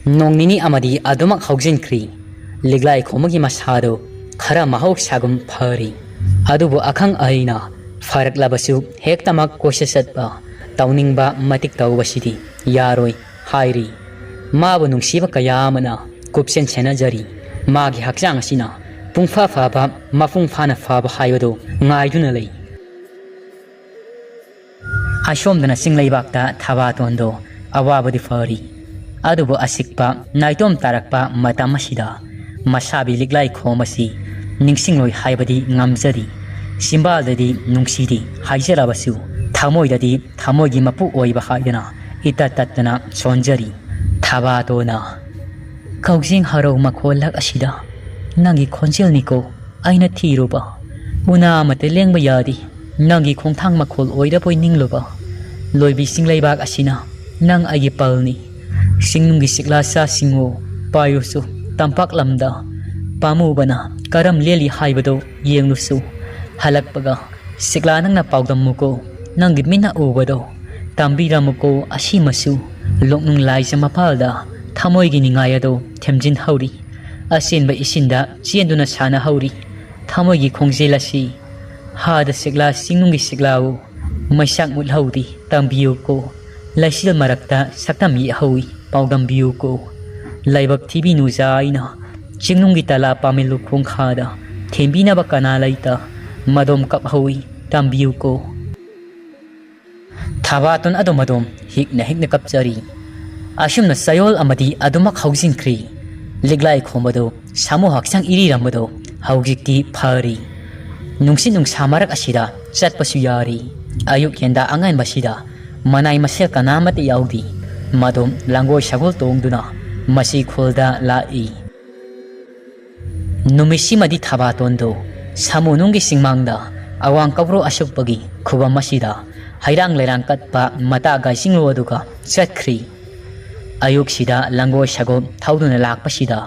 ꯅꯣꯡ ꯅꯤꯅꯤ ꯑꯃꯗꯤ ꯑꯗꯨꯃꯛ ꯍꯧꯖꯤꯟꯈ꯭ꯔꯤ꯫ ꯂꯤꯛꯂꯥꯏ ꯈꯣꯝꯕꯒꯤ ꯃꯁꯥꯗꯨ ꯈꯔ ꯃꯍꯧꯁꯥꯒꯨꯝ ꯐꯔꯤ꯫ ꯑꯗꯨꯕꯨ ꯑꯈꯪ ꯑꯍꯩꯅ ꯐꯔꯛꯂꯕꯁꯨ ꯍꯦꯛꯇꯃꯛ ꯀꯣꯏꯆꯠ ꯆꯠꯄ, ꯇꯧꯅꯤꯡꯕ ꯃꯇꯤꯛ ꯇꯧꯕꯁꯤꯗꯤ ꯌꯥꯔꯣꯏ ꯍꯥꯏꯔꯤ꯫ ꯃꯥꯕꯨ ꯅꯨꯡꯁꯤꯕ ꯀꯌꯥ ꯑꯃꯅ ꯀꯨꯞꯁꯦꯟ ꯁꯦꯟꯅꯖꯔꯤ꯫ ꯃꯥꯒꯤ ꯍꯛꯆꯥꯡ ꯑꯁꯤꯅ ꯄꯨꯡꯐ ꯐꯕ, ꯃꯄꯨꯡ ꯐꯥꯅ ꯐꯕ ꯍꯥꯏꯕꯗꯨ ꯉꯥꯏꯗꯨꯅ ꯂꯩ꯫ ꯑꯁꯣꯝꯗꯅ ꯆꯤꯡꯂꯩꯕꯥꯛꯇ ꯊꯕꯥꯇꯣꯟꯗꯣ ꯑꯋꯥꯕꯗꯤ ꯐꯔꯤ꯫ ꯑꯗꯨꯕꯨ ꯑꯁꯤꯛꯄ ꯅꯥꯏꯇꯣꯝ ꯇꯥꯔꯛꯄ ꯃꯇꯝ ꯑꯁꯤꯗ ꯃꯁꯥꯕꯤ ꯂꯤꯛꯂꯥꯏ ꯈꯣꯝ ꯑꯁꯤ ꯅꯤꯡꯁꯤꯡꯂꯣꯏ ꯍꯥꯏꯕꯗꯤ ꯉꯝꯖꯔꯤ꯫ ꯆꯤꯝꯕꯥꯜꯗꯗꯤ ꯅꯨꯡꯁꯤꯗꯤ ꯍꯥꯏꯖꯔꯕꯁꯨ ꯊꯃꯣꯏꯗꯗꯤ ꯊꯃꯣꯏꯒꯤ ꯃꯄꯨ ꯑꯣꯏꯕ ꯍꯥꯏꯗꯅ ꯏꯇꯠ ꯇꯠꯇꯅ ꯁꯣꯟꯖꯔꯤ꯫ ꯊꯕꯥꯇꯣꯅ, "ꯀꯧꯖꯦꯡ ꯍꯔꯧ ꯃꯈꯣꯜꯂꯛ ꯑꯁꯤꯗ ꯅꯪꯒꯤ ꯈꯣꯟꯖꯦꯜꯅꯤꯀꯣ ꯑꯩꯅ ꯊꯤꯔꯨꯕ꯫ ꯎꯅꯥ ꯑꯃꯠꯇ ꯂꯦꯡꯕ ꯌꯥꯗꯦ꯫ ꯅꯪꯒꯤ ꯈꯣꯡꯊꯥꯡ ꯃꯈꯣꯜ ꯑꯣꯏꯔꯕꯣꯏ ꯅꯤꯡꯂꯨꯕ꯫ ꯂꯣꯏꯕꯤ ꯆꯤꯡꯂꯩꯕꯥꯛ ꯑꯁꯤꯅ ꯅꯪ ꯑꯩꯒꯤ ꯄꯜꯅꯤ꯫ ꯆꯤꯡꯅꯨꯡꯒꯤ ꯁꯤꯛꯂꯥ ꯁꯥꯁꯤꯡꯉꯣ ꯄꯥꯏꯔꯨꯁꯨ ꯇꯝꯄꯥꯛ ꯂꯝꯗ ꯄꯥꯝꯃꯨꯕꯅ ꯀꯔꯝ ꯂꯦꯜꯂꯤ ꯍꯥꯏꯕꯗꯣ ꯌꯦꯡꯂꯨꯁꯨ꯫ ꯍꯜꯂꯛꯄꯒ ꯁꯤꯛꯂꯥ ꯅꯪꯅ ꯄꯥꯎꯗꯝꯃꯨꯀꯣ ꯅꯪꯒꯤ ꯃꯤꯠꯅ ꯎꯕꯗꯣ꯫ ꯇꯝꯕꯤꯔꯝꯃꯨꯀꯣ ꯑꯁꯤꯃꯁꯨ꯫ ꯂꯣꯛꯅꯨꯡ ꯂꯥꯏꯖ ꯃꯄꯥꯜꯗ ꯊꯃꯣꯏꯒꯤ ꯅꯤꯡꯉꯥꯏ ꯑꯗꯣ ꯊꯦꯝꯖꯤꯟꯍꯧꯔꯤ꯫ ꯑꯆꯦꯟꯕ ꯏꯁꯤꯡꯗ ꯆꯦꯟꯗꯨꯅ ꯁꯥꯟꯅꯍꯧꯔꯤ꯫ ꯊꯃꯣꯏꯒꯤ ꯈꯣꯡꯖꯦꯜ ꯑꯁꯤ ꯍꯥꯗ ꯁꯤꯛꯂꯥ ꯆꯤꯡꯅꯨꯡꯒꯤ ꯁꯤꯛꯂꯥꯎ ꯃꯩꯁꯥꯛ ꯃꯨꯠꯍꯧꯔꯤ ꯇꯝꯕꯤꯌꯨꯀꯣ꯫ ꯂꯩꯆꯤꯜ ꯃꯔꯛꯇ ꯁꯛꯇꯝ ꯌꯦꯛꯍꯧꯏ ꯄꯥꯎꯗꯝꯕꯤꯌꯨꯀꯣ꯫ ꯂꯥꯏꯕꯛ ꯊꯤꯕꯤ ꯅꯨꯖꯥ ꯑꯩꯅ ꯆꯤꯡꯅꯨꯡꯒꯤ ꯇꯂꯥ ꯄꯥꯃꯦꯜꯂꯨ ꯈꯣꯡꯈꯥꯗ ꯊꯦꯝꯕꯤꯅꯕ ꯀꯅꯥ ꯂꯩꯇ ꯃꯗꯣꯝ ꯀꯞꯍꯧꯏ ꯇꯝꯕꯤꯌꯨꯀꯣ꯫ ꯊꯕꯥꯇꯣꯟ ꯑꯗꯨꯝ ꯑꯗꯨꯝ ꯍꯤꯛꯅ ꯍꯤꯛꯅ ꯀꯞꯆꯔꯤ꯫ ꯑꯁꯨꯝꯅ ꯆꯌꯣꯜ ꯑꯃꯗꯤ ꯑꯗꯨꯃꯛ ꯍꯧꯖꯤꯟꯈ꯭ꯔꯤ꯫ ꯂꯤꯛꯂꯥꯏ ꯈꯣꯝꯕꯗꯨ ꯁꯥꯃꯨ ꯍꯛꯆꯥꯡ ꯏꯔꯤꯔꯝꯕꯗꯨ ꯍꯧꯖꯤꯛꯇꯤ ꯐꯔꯤ꯫ ꯅꯨꯡꯁꯤꯠ ꯅꯨꯡꯁꯥ ꯃꯔꯛ ꯑꯁꯤꯗ ꯆꯠꯄꯁꯨ ꯌꯥꯔꯤ꯫ ꯑꯌꯨꯛ ꯌꯦꯟꯗꯥ ꯑꯉꯟꯕꯁꯤꯗ ꯃꯅꯥꯏ ꯃꯁꯦꯜ ꯀꯅꯥꯃꯠꯇ ꯌꯥꯎꯗꯦ꯫ ꯃꯗꯨꯝ ꯂꯥꯡꯒꯣꯏ ꯁꯒꯣꯜ ꯇꯣꯡꯗꯨꯅ ꯃꯁꯤ ꯈꯨꯜꯗ ꯂꯥꯛꯏ꯫ ꯅꯨꯃꯤꯠꯁꯤꯃꯗꯤ ꯊꯕꯥꯇꯣꯟꯗꯨ ꯁꯥꯃꯨꯅꯨꯡꯒꯤ ꯆꯤꯡꯃꯥꯡꯗ ꯑꯋꯥꯡ ꯀꯧꯕ꯭ꯔꯨ ꯑꯁꯨꯛꯄꯒꯤ ꯈꯨꯕꯝ ꯑꯁꯤꯗ ꯍꯩꯔꯥꯡ ꯂꯩꯔꯥꯡ ꯀꯠꯄ ꯃꯇꯥ ꯒꯥꯏꯁꯤꯡꯂꯨ ꯑꯗꯨꯒ ꯆꯠꯈ꯭ꯔꯤ꯫ ꯑꯌꯨꯛꯁꯤꯗ ꯂꯪꯒꯣꯏ ꯁꯒꯣꯜ ꯊꯧꯗꯨꯅ ꯂꯥꯛꯄꯁꯤꯗ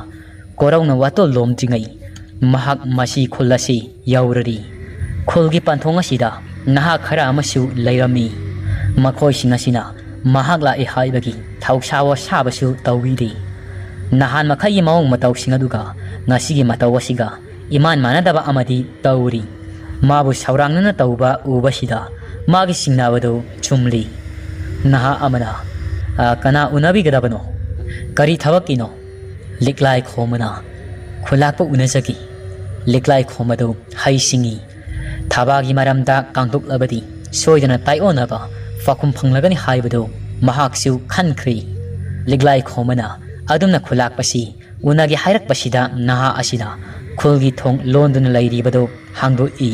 ꯀꯣꯔꯧꯅ ꯋꯥꯇꯣꯜ ꯂꯣꯝꯗ꯭ꯔꯤꯉꯩ ꯃꯍꯥꯛ ꯃꯁꯤ ꯈꯨꯜ ꯑꯁꯤ ꯌꯧꯔꯔꯤ꯫ ꯈꯨꯜꯒꯤ ꯄꯟꯊꯣꯡ ꯑꯁꯤꯗ ꯅꯍꯥ ꯈꯔ ꯑꯃꯁꯨ ꯂꯩꯔꯝꯃꯤ꯫ ꯃꯈꯣꯏꯁꯤꯡ ꯑꯁꯤꯅ ꯃꯍꯥꯛ ꯂꯥꯛꯑꯦ ꯍꯥꯏꯕꯒꯤ ꯊꯧꯁꯥ ꯋꯥꯁꯥꯕꯁꯨ ꯇꯧꯕꯤꯔꯤ꯫ ꯅꯍꯥꯟ ꯃꯈꯩꯒꯤ ꯃꯑꯣꯡ ꯃꯇꯧꯁꯤꯡ ꯑꯗꯨꯒ ꯉꯁꯤꯒꯤ ꯃꯇꯧ ꯑꯁꯤꯒ ꯏꯃꯥꯟ ꯃꯥꯟꯅꯗꯕ ꯑꯃꯗꯤ ꯇꯧꯔꯤ꯫ ꯃꯥꯕꯨ ꯁꯧꯔꯥꯡꯅꯅ ꯇꯧꯕ ꯎꯕꯁꯤꯗ ꯃꯥꯒꯤ ꯆꯤꯡꯅꯕꯗꯨ ꯆꯨꯝꯂꯤ꯫ ꯅꯍꯥ ꯑꯃꯅ, "ꯑ, ꯀꯅꯥ ꯎꯅꯕꯤꯒꯗꯕꯅꯣ? ꯀꯔꯤ ꯊꯕꯛꯀꯤꯅꯣ?" ꯂꯤꯛꯂꯥꯏ ꯈꯣꯝꯕꯅ, "ꯈꯨꯂꯥꯛꯄ ꯎꯅꯖꯒꯦ꯫" ꯂꯤꯛꯂꯥꯏ ꯈꯣꯝꯕꯗꯨ ꯍꯩꯁꯤꯡꯉꯤ꯫ ꯊꯕꯥꯒꯤ ꯃꯔꯝꯗ ꯀꯥꯡꯂꯨꯞꯂꯕꯗꯤ ꯁꯣꯏꯗꯅ ꯇꯥꯏꯑꯣꯟꯅꯕ ꯄꯥꯎꯈꯨꯝ ꯐꯪꯂꯒꯅꯤ ꯍꯥꯏꯕꯗꯨ ꯃꯍꯥꯛꯁꯨ ꯈꯟꯈ꯭ꯔꯦ꯫ ꯂꯤꯛꯂꯥꯏ ꯈꯣꯝꯕꯅ ꯑꯗꯨꯝꯅ ꯈꯨꯂꯥꯛꯄꯁꯤ ꯎꯅꯒꯦ ꯍꯥꯏꯔꯛꯄꯁꯤꯗ ꯅꯍꯥ ꯑꯁꯤꯅ ꯈꯨꯜꯒꯤ ꯊꯣꯡ ꯂꯣꯟꯗꯨꯅ ꯂꯩꯔꯤꯕꯗꯨ ꯍꯥꯡꯗꯣꯛꯏ꯫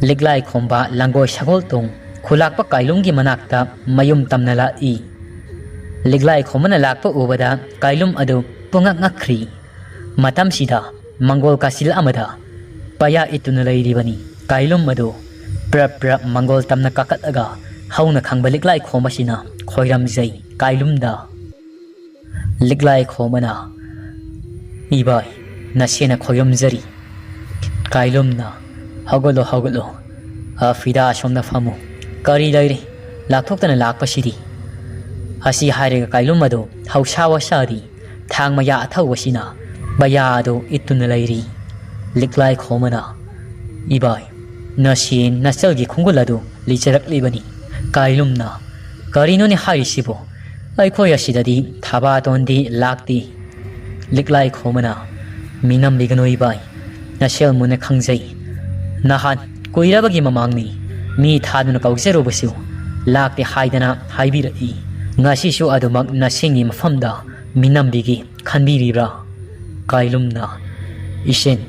ꯂꯤꯛꯂꯥꯏ ꯈꯣꯝꯕ ꯂꯪꯒꯣꯏ ꯁꯒꯣꯜ ꯇꯣꯡ ꯈꯨꯂꯥꯛꯄ ꯀꯥꯏꯂꯨꯝꯒꯤ ꯃꯅꯥꯛꯇ ꯃꯌꯨꯝ ꯇꯝꯅ ꯂꯥꯛꯏ꯫ ꯂꯤꯛꯂꯥꯏ ꯈꯣꯝꯕꯅ ꯂꯥꯛꯄ ꯎꯕꯗ ꯀꯥꯏꯂꯨꯝ ꯑꯗꯨ ꯄꯨꯡꯉꯛ ꯉꯛꯈ꯭ꯔꯤ꯫ ꯃꯇꯝꯁꯤꯗ ꯃꯪꯒꯣꯜ ꯀꯥꯆꯤꯜ ꯑꯃꯗ ꯄꯩꯌꯥ ꯏꯠꯇꯨꯅ ꯂꯩꯔꯤꯕꯅꯤ꯫ ꯀꯥꯏꯂꯨꯝ ꯑꯗꯨ ꯄ꯭ꯔꯞ ꯄ꯭ꯔꯞ ꯃꯪꯒꯣꯜ ꯇꯝꯅ ꯀꯥꯈꯠꯂꯒ ꯍꯧꯅ ꯈꯪꯕ ꯂꯤꯛꯂꯥꯏ ꯈꯣꯝꯕꯁꯤꯅ ꯈꯣꯏꯔꯝꯖꯩ ꯀꯥꯏꯂꯨꯝꯗ꯫ ꯂꯤꯛꯂꯥꯏ ꯈꯣꯝꯕꯅ, "ꯏꯕꯥꯏ, ꯅꯁꯦꯅ ꯈꯣꯏꯔꯝꯖꯔꯤ꯫" ꯀꯥꯏꯂꯨꯝꯅ, "ꯍꯧꯒꯠꯂꯣ, ꯍꯧꯒꯠꯂꯣ꯫ ꯑ, ꯐꯤꯗꯥ ꯑꯁꯣꯝꯗ ꯐꯝꯃꯨ꯫ ꯀꯔꯤ ꯂꯩꯔꯦ? ꯂꯥꯛꯊꯣꯛꯇꯅ ꯂꯥꯛꯄꯁꯤꯗꯤ?" ꯑꯁꯤ ꯍꯥꯏꯔꯒ ꯀꯥꯏꯂꯨꯝ ꯑꯗꯨ ꯍꯧꯁꯥ ꯋꯥꯁꯥꯔꯤ꯫ ꯊꯥꯡ ꯃꯌꯥ ꯑꯊꯧꯕꯁꯤꯅ ꯄꯩꯌꯥ ꯑꯗꯨ ꯏꯠꯇꯨꯅ ꯂꯩꯔꯤ꯫ ꯂꯤꯛꯂꯥꯏ ꯈꯣꯝꯕꯅ, "ꯏꯕꯥꯏ, ꯅꯁꯦꯟ ꯅꯆꯜꯒꯤ ꯈꯣꯡꯒꯨꯜ ꯑꯗꯨ ꯂꯤꯆꯔꯛꯂꯤꯕꯅꯤ꯫" ꯀꯥꯏꯂꯨꯝꯅ, "ꯀꯔꯤꯅꯣꯅꯦ ꯍꯥꯏꯔꯤꯁꯤꯕꯣ? ꯑꯩꯈꯣꯏ ꯑꯁꯤꯗꯗꯤ ꯊꯕꯥꯇꯣꯟꯗꯤ ꯂꯥꯛꯇꯦ꯫" ꯂꯤꯛꯂꯥꯏ ꯈꯣꯝꯕꯅ, "ꯃꯤꯅꯝꯕꯤꯒꯅꯨ ꯏꯕꯥꯏ, ꯅꯁꯦꯜ ꯃꯨꯟꯅ ꯈꯪꯖꯩ꯫ ꯅꯍꯥꯟ ꯀꯨꯏꯔꯕꯒꯤ ꯃꯃꯥꯡꯅꯤ, ꯃꯤ ꯊꯥꯗꯨꯅ ꯀꯧꯖꯔꯨꯕꯁꯨ ꯂꯥꯛꯇꯦ ꯍꯥꯏꯗꯅ ꯍꯥꯏꯕꯤꯔꯛꯏ꯫ ꯉꯁꯤꯁꯨ ꯑꯗꯨꯃꯛ ꯅꯁꯦꯟꯒꯤ ꯃꯐꯝꯗ ꯃꯤꯅꯝꯕꯤꯒꯦ ꯈꯟꯕꯤꯔꯤꯕ꯭ꯔꯥ?" ꯀꯥꯏꯂꯨꯝꯅ, "ꯏꯁꯦꯟ,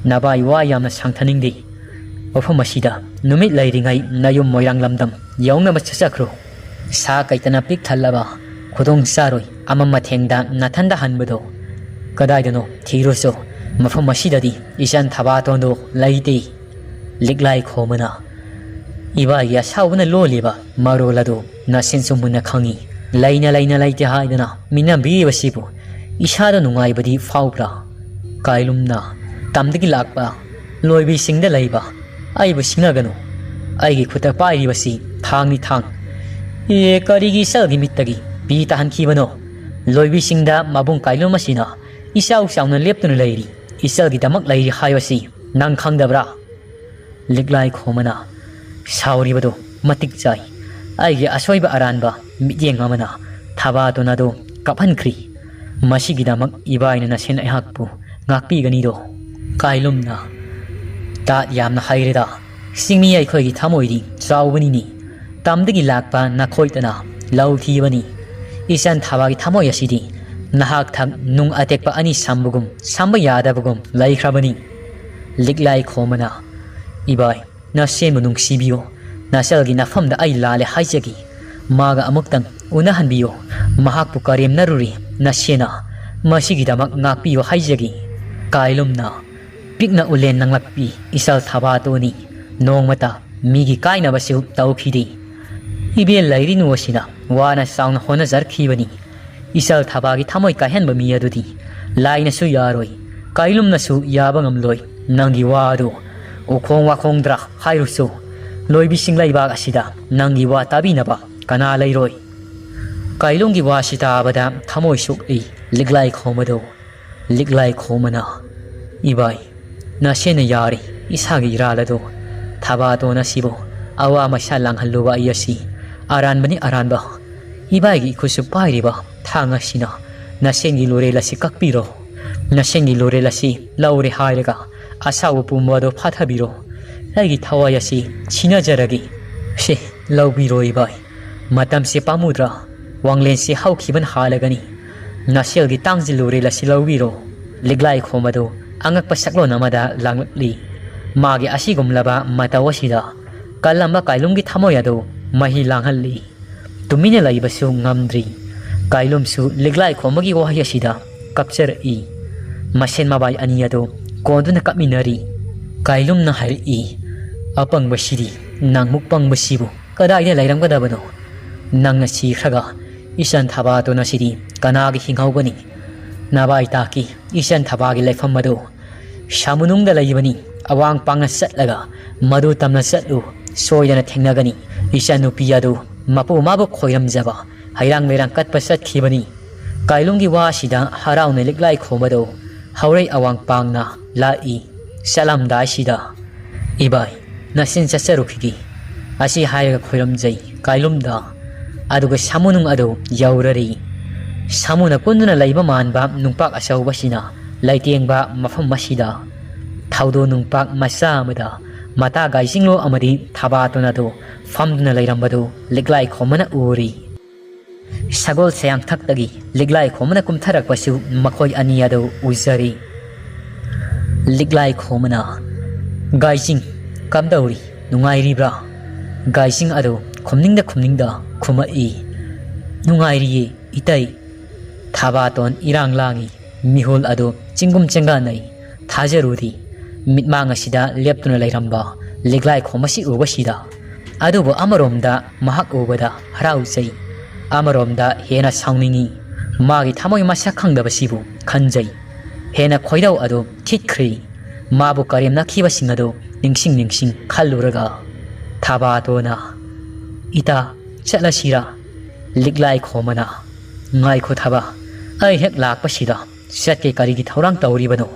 ꯅꯕꯥꯏ ꯋꯥ ꯌꯥꯝꯅ ꯁꯥꯡꯊꯅꯤꯡꯗꯦ꯫ ꯃꯐꯝ ꯑꯁꯤꯗ ꯅꯨꯃꯤꯠ ꯂꯩꯔꯤꯉꯩ ꯅꯌꯨꯝ ꯃꯣꯏꯔꯥꯡ ꯂꯝꯗꯝ ꯌꯧꯅꯕ ꯆꯠꯆꯈ꯭ꯔꯣ꯫ ꯁꯥ ꯀꯩꯇꯅ ꯄꯤꯛ ꯊꯜꯂꯕ ꯈꯨꯗꯣꯡ ꯆꯥꯔꯣꯏ ꯑꯃꯝ ꯑꯊꯦꯡꯗ ꯅꯥꯊꯟꯗ ꯍꯟꯕꯗꯣ꯫ ꯀꯗꯥꯏꯗꯅꯣ ꯊꯤꯔꯨꯆꯣ, ꯃꯐꯝ ꯑꯁꯤꯗꯗꯤ ꯏꯆꯟ ꯊꯕꯥꯇꯣꯟꯗꯣ ꯂꯩꯇꯦ꯫" ꯂꯤꯛꯂꯥꯏ ꯈꯣꯝꯕꯅ, "ꯏꯕꯥꯏꯒꯤ ꯑꯁꯥꯎꯕꯅ ꯂꯣꯜꯂꯤꯕ ꯃꯔꯣꯜ ꯑꯗꯨ ꯅꯁꯦꯟꯁꯨ ꯃꯨꯟꯅ ꯈꯪꯏ꯫ ꯂꯩꯅ ꯂꯩꯅ ꯂꯩꯇꯦ ꯍꯥꯏꯗꯅ ꯃꯤꯅꯝꯕꯤꯔꯤꯕꯁꯤꯕꯨ ꯏꯁꯥꯗ ꯅꯨꯡꯉꯥꯏꯕꯗꯤ ꯐꯥꯎꯕ꯭ꯔꯥ? ꯀꯥꯏꯂꯨꯝꯅ, "ꯇꯝꯗꯒꯤ ꯂꯥꯛꯄ ꯂꯣꯏꯕꯤꯁꯤꯡꯗ ꯂꯩꯕ ꯑꯩꯕꯨ ꯁꯤꯡꯅꯒꯅꯨ꯫ ꯑꯩꯒꯤ ꯈꯨꯠꯇ ꯄꯥꯏꯔꯤꯕꯁꯤ ꯊꯥꯡꯅꯤ, ꯊꯥꯡ꯫ ꯑꯦ, ꯀꯔꯤꯒꯤ ꯏꯆꯜꯒꯤ ꯃꯤꯠꯇꯒꯤ ꯄꯤ ꯇꯥꯍꯟꯈꯤꯕꯅꯣ? ꯂꯣꯏꯕꯤꯁꯤꯡꯗ ꯃꯕꯨꯡ ꯀꯥꯏꯂꯨꯝ ꯑꯁꯤꯅ ꯏꯆꯥꯎ ꯆꯥꯎꯅ ꯂꯦꯞꯇꯨꯅ ꯂꯩꯔꯤ꯫ ꯏꯆꯜꯒꯤꯗꯃꯛ ꯂꯩꯔꯤ ꯍꯥꯏꯕꯁꯤ ꯅꯪ ꯈꯪꯗꯕ꯭ꯔꯥ?" ꯂꯤꯛꯂꯥꯏ ꯈꯣꯝꯕꯅ, "ꯁꯥꯎꯔꯤꯕꯗꯨ ꯃꯇꯤꯛ ꯆꯥꯏ꯫ ꯑꯩꯒꯤ ꯑꯁꯣꯏꯕ ꯑꯔꯥꯟꯕ ꯃꯤꯠꯌꯦꯡ ꯑꯃꯅ ꯊꯕꯥꯇꯣꯟ ꯑꯗꯨ ꯀꯥꯞꯍꯟꯈ꯭ꯔꯤ꯫ ꯃꯁꯤꯒꯤꯗꯃꯛ ꯏꯕꯥꯏꯅ ꯅꯁꯦꯟ ꯑꯩꯍꯥꯛꯄꯨ ꯉꯥꯛꯄꯤꯒꯅꯤꯗꯣ?" ꯀꯥꯏꯂꯨꯝꯅ, "ꯇꯥꯠ ꯌꯥꯝꯅ ꯍꯩꯔꯦꯗ꯫ ꯆꯤꯡꯃꯤ ꯑꯩꯈꯣꯏꯒꯤ ꯊꯃꯣꯏꯗꯤ ꯆꯥꯎꯕꯅꯤꯅꯤ꯫ ꯇꯝꯗꯒꯤ ꯂꯥꯛꯄ ꯅꯈꯣꯏꯇꯅ ꯂꯧ ꯊꯤꯕꯅꯤ꯫ ꯏꯆꯟ ꯊꯕꯥꯒꯤ ꯊꯃꯣꯏ ꯑꯁꯤꯗꯤ ꯅꯍꯥꯛ ꯊꯛ ꯅꯨꯡ ꯑꯇꯦꯛꯄ ꯑꯅꯤ ꯁꯝꯕꯒꯨꯝ ꯁꯝꯕ ꯌꯥꯗꯕꯒꯨꯝ ꯂꯩꯈ꯭ꯔꯕꯅꯤ꯫" ꯂꯤꯛꯂꯥꯏ ꯈꯣꯝꯕꯅ, "ꯏꯕꯥꯏ, ꯅꯁꯦꯟꯕꯨ ꯅꯨꯡꯁꯤꯕꯤꯌꯨ꯫ ꯅꯆꯜꯒꯤ ꯅꯐꯝꯗ ꯑꯩ ꯂꯥꯜꯂꯦ ꯍꯥꯏꯖꯒꯦ꯫ ꯃꯥꯒ ꯑꯃꯨꯛꯇꯪ ꯎꯅꯍꯟꯕꯤꯌꯨ꯫ ꯃꯍꯥꯛꯄꯨ ꯀꯔꯦꯝꯅꯔꯨꯔꯤ ꯅꯁꯦꯟꯅ꯫ ꯃꯁꯤꯒꯤꯗꯃꯛ ꯉꯥꯛꯄꯤꯌꯨ ꯍꯥꯏꯖꯒꯦ꯫" ꯀꯥꯏꯂꯨꯝꯅ, "ꯄꯤꯛꯅ ꯎꯂꯦꯟ ꯅꯪꯂꯛꯄꯤ ꯏꯆꯜ ꯊꯕꯥꯇꯣꯟꯅꯤ꯫ ꯅꯣꯡꯃꯇ ꯃꯤꯒꯤ ꯀꯥꯏꯅꯕꯁꯨ ꯇꯧꯈꯤꯗꯦ꯫ ꯏꯕꯦꯜ ꯂꯩꯔꯤꯅꯨ ꯑꯁꯤꯅ ꯋꯥꯅ ꯆꯥꯎꯅ ꯍꯣꯠꯅꯖꯔꯛꯈꯤꯕꯅꯤ꯫ ꯏꯆꯜ ꯊꯕꯥꯒꯤ ꯊꯃꯣꯏ ꯀꯥꯏꯍꯟꯕ ꯃꯤ ꯑꯗꯨꯗꯤ ꯂꯥꯏꯅꯁꯨ ꯌꯥꯔꯣꯏ, ꯀꯥꯏꯂꯨꯝꯅꯁꯨ ꯌꯥꯕ ꯉꯝꯂꯣꯏ꯫ ꯅꯪꯒꯤ ꯋꯥ ꯑꯗꯨ ꯎꯈꯣꯡ ꯋꯥꯈꯣꯡꯗ꯭ꯔꯥ ꯍꯥꯏꯔꯨꯁꯨ, ꯂꯣꯏꯕꯤꯁꯤꯡ ꯂꯩꯕꯥꯛ ꯑꯁꯤꯗ ꯅꯪꯒꯤ ꯋꯥ ꯇꯥꯕꯤꯅꯕ ꯀꯅꯥ ꯂꯩꯔꯣꯏ?" ꯀꯥꯏꯂꯨꯝꯒꯤ ꯋꯥꯁꯤ ꯇꯥꯕꯗ ꯊꯃꯣꯏ ꯁꯣꯛꯏ ꯂꯤꯛꯂꯥꯏ ꯈꯣꯝꯕꯗꯨ꯫ ꯂꯤꯛꯂꯥꯏ ꯈꯣꯝꯕꯅ, "ꯏꯕꯥꯏ, ꯅꯁꯦꯟꯅ ꯌꯥꯔꯤ ꯏꯁꯥꯒꯤ ꯏꯔꯥꯜ ꯑꯗꯨ꯫ ꯊꯕꯥꯇꯣꯟ ꯑꯁꯤꯕꯨ ꯑꯋꯥ ꯃꯩꯁꯥ ꯂꯥꯡꯍꯜꯂꯨꯕ ꯑꯩ ꯑꯁꯤ ꯑꯔꯥꯟꯕꯅꯤ, ꯑꯔꯥꯟꯕ꯫ ꯏꯕꯥꯏꯒꯤ ꯏꯈꯨꯠꯁꯨ ꯄꯥꯏꯔꯤꯕ ꯊꯥꯡ ꯑꯁꯤꯅ ꯅꯁꯦꯟꯒꯤ ꯂꯣꯔꯦꯜ ꯑꯁꯤ ꯀꯛꯄꯤꯔꯣ꯫ ꯅꯁꯦꯟꯒꯤ ꯂꯣꯔꯦꯜ ꯑꯁꯤ ꯂꯧꯔꯦ ꯍꯥꯏꯔꯒ ꯑꯁꯥꯎꯕ ꯄꯨꯝꯕ ꯑꯗꯨ ꯐꯥꯊꯕꯤꯔꯣ꯫ ꯑꯩꯒꯤ ꯊꯋꯥꯏ ꯑꯁꯤ ꯁꯤꯟꯅꯖꯔꯒꯦ꯫ ꯁꯦ, ꯂꯧꯕꯤꯔꯣ ꯏꯕꯥꯏ꯫ ꯃꯇꯝꯁꯦ ꯄꯥꯝꯃꯨꯗ꯭ꯔꯥ? ꯋꯥꯡꯂꯦꯟꯁꯦ ꯍꯧꯈꯤꯕꯅ ꯍꯥꯜꯂꯒꯅꯤ꯫ ꯅꯁꯦꯜꯒꯤ ꯇꯥꯡꯁꯤꯜ ꯂꯣꯔꯦꯜ ꯑꯁꯤ ꯂꯧꯕꯤꯔꯣ꯫" ꯂꯤꯛꯂꯥꯏ ꯈꯣꯝꯕꯗꯨ ꯑꯉꯛꯄ ꯁꯛꯂꯣꯟ ꯑꯃꯗ ꯂꯥꯡꯂꯛꯂꯤ꯫ ꯃꯥꯒꯤ ꯑꯁꯤꯒꯨꯝꯂꯕ ꯃꯇꯧ ꯑꯁꯤꯗ ꯀꯜꯂꯝꯕ ꯀꯥꯏꯂꯨꯝꯒꯤ ꯊꯃꯣꯏ ꯑꯗꯨ ꯃꯍꯤ ꯂꯥꯡꯍꯜꯂꯤ꯫ ꯇꯨꯃꯤꯟꯅ ꯂꯩꯕꯁꯨ ꯉꯝꯗ꯭ꯔꯤ꯫ ꯀꯥꯏꯂꯨꯝꯁꯨ ꯂꯤꯛꯂꯥꯏ ꯈꯣꯝꯕꯒꯤ ꯋꯥꯍꯩ ꯑꯁꯤꯗ ꯀꯞꯆꯔꯛꯏ꯫ ꯃꯁꯦꯟ ꯃꯕꯥꯏ ꯑꯅꯤ ꯑꯗꯨ ꯀꯣꯟꯗꯨꯅ ꯀꯞꯃꯤꯟꯅꯔꯤ꯫ ꯀꯥꯏꯂꯨꯝꯅ ꯍꯥꯏꯔꯛꯏ, "ꯑꯄꯪꯕꯁꯤꯗꯤ, ꯅꯪꯃꯨꯛ ꯄꯪꯕꯁꯤꯕꯨ ꯀꯗꯥꯏꯗ ꯂꯩꯔꯝꯒꯗꯕꯅꯣ? ꯅꯪꯅ ꯁꯤꯈ꯭ꯔꯒ "ꯏꯆꯟ ꯊꯕꯥꯇꯣꯟ ꯑꯁꯤꯗꯤ ꯀꯅꯥꯒꯤ ꯍꯤꯡꯍꯧꯒꯅꯤ? ꯅꯚꯥꯏ ꯇꯥꯛꯀꯤ ꯏꯆꯟ ꯊꯕꯥꯒꯤ ꯂꯩꯐꯝ ꯑꯗꯨ ꯁꯥꯃꯨꯅꯨꯡꯗ ꯂꯩꯕꯅꯤ꯫ ꯑꯋꯥꯡ ꯄꯥꯡꯅ ꯆꯠꯂꯒ ꯃꯗꯨ ꯇꯝꯅ ꯆꯠꯂꯨ, ꯁꯣꯏꯗꯅ ꯊꯦꯡꯅꯒꯅꯤ꯫ ꯏꯆꯟ ꯅꯨꯄꯤ ꯑꯗꯨ ꯃꯄꯨ ꯃꯥꯕꯨ ꯈꯣꯏꯔꯝꯖꯕ ꯍꯩꯔꯥꯡ ꯂꯩꯔꯥꯡ ꯀꯠꯄ ꯆꯠꯈꯤꯕꯅꯤ"꯫ ꯀꯥꯏꯂꯨꯝꯒꯤ ꯋꯥꯁꯤꯗ ꯍꯔꯥꯎꯅ ꯂꯤꯛꯂꯥꯏ ꯈꯣꯝꯕꯗꯨ ꯍꯧꯔꯩ ꯑꯋꯥꯡ ꯄꯥꯡꯅ ꯂꯥꯛꯏ꯫ ꯆꯠꯂꯝꯗꯥꯏꯁꯤꯗ, "ꯏꯕꯥꯏ, ꯅꯆꯤꯟ ꯆꯠꯆꯔꯨꯈꯤꯒꯦ" ꯑꯁꯤ ꯍꯥꯏꯔꯒ ꯈꯣꯏꯔꯝꯖꯩ ꯀꯥꯏꯂꯨꯝꯗ꯫ ꯑꯗꯨꯒ ꯁꯥꯃꯨꯅꯨꯡ ꯑꯗꯨ ꯌꯧꯔꯔꯤ꯫ ꯁꯥꯃꯨꯅ ꯀꯨꯟꯗꯨꯅ ꯂꯩꯕ ꯃꯥꯟꯕ ꯅꯨꯡꯄꯥꯛ ꯑꯆꯧꯕꯁꯤꯅ ꯂꯩꯇꯦꯡꯕ ꯃꯐꯝ ꯑꯁꯤꯗ ꯊꯧꯗꯣ ꯅꯨꯡꯄꯥꯛ ꯃꯆꯥ ꯑꯃꯗ ꯃꯇꯥ ꯒꯥꯏꯁꯤꯡꯂꯨ ꯑꯃꯗꯤ ꯊꯕꯥꯇꯣꯟ ꯑꯗꯨ ꯐꯝꯗꯨꯅ ꯂꯩꯔꯝꯕꯗꯨ ꯂꯤꯛꯂꯥꯏ ꯈꯣꯝꯕꯅ ꯎꯔꯤ꯫ ꯁꯒꯣꯜ ꯁꯌꯥꯡꯊꯛꯇꯒꯤ ꯂꯤꯛꯂꯥꯏ ꯈꯣꯝꯕꯅ ꯀꯨꯝꯊꯔꯛꯄꯁꯨ ꯃꯈꯣꯏ ꯑꯅꯤ ꯑꯗꯨ ꯎꯖꯔꯤ꯫ ꯂꯤꯛꯂꯥꯏ ꯈꯣꯝꯕꯅ, "ꯒꯥꯏꯁꯤꯡ, ꯀꯝꯗꯧꯔꯤ? ꯅꯨꯡꯉꯥꯏꯔꯤꯕ꯭ꯔꯥ?" ꯒꯥꯏꯁꯤꯡ ꯑꯗꯨ ꯈꯨꯝꯅꯤꯡꯗ ꯈꯨꯝꯅꯤꯡꯗ ꯈꯨꯝꯃꯛꯏ, "ꯅꯨꯡꯉꯥꯏꯔꯤꯌꯦ, ꯏꯇꯩ"꯫ ꯊꯕꯥꯇꯣꯟ ꯏꯔꯥꯡ ꯂꯥꯡꯏ꯫ ꯃꯤꯍꯨꯜ ꯑꯗꯨ ꯆꯤꯡꯒꯨꯝ ꯆꯦꯡꯒꯥꯟꯅꯩ꯫ ꯊꯥꯖꯔꯨꯗꯤ ꯃꯤꯠꯃꯥꯡ ꯑꯁꯤꯗ ꯂꯦꯞꯇꯨꯅ ꯂꯩꯔꯝꯕ ꯂꯤꯛꯂꯥꯏ ꯈꯣꯝꯕꯁꯤ ꯎꯕꯁꯤꯗ꯫ ꯑꯗꯨꯕꯨ ꯑꯃꯔꯣꯝꯗ ꯃꯍꯥꯛ ꯎꯕꯗ ꯍꯔꯥꯎꯖꯩ, ꯑꯃꯔꯣꯝꯗ ꯍꯦꯟꯅ ꯁꯥꯎꯅꯤꯡꯏ꯫ ꯃꯥꯒꯤ ꯊꯃꯣꯏ ꯃꯁꯛ ꯈꯪꯗꯕꯁꯤꯕꯨ ꯈꯟꯖꯩ꯫ ꯍꯦꯟꯅ ꯈꯣꯏꯗꯧ ꯑꯗꯨ ꯊꯤꯠꯈ꯭ꯔꯤ꯫ ꯃꯥꯕꯨ ꯀꯔꯦꯝꯅꯈꯤꯕꯁꯤꯡ ꯑꯗꯨ ꯅꯤꯡꯁꯤꯡ ꯅꯤꯡꯁꯤꯡ ꯈꯜꯂꯨꯔꯒ ꯊꯕꯥꯇꯣꯅ, "ꯏꯇꯥ, ꯆꯠꯂꯁꯤꯔꯥ?" ꯂꯤꯛꯂꯥꯏ ꯈꯣꯝꯕꯅ, "ꯉꯥꯏꯈꯣ ꯊꯕꯥ, ꯑꯩ ꯍꯦꯛ ꯂꯥꯛꯄꯁꯤꯗ ꯆꯠꯀꯦ ꯀꯔꯤꯒꯤ ꯊꯧꯔꯥꯡ ꯇꯧꯔꯤꯕꯅꯣ?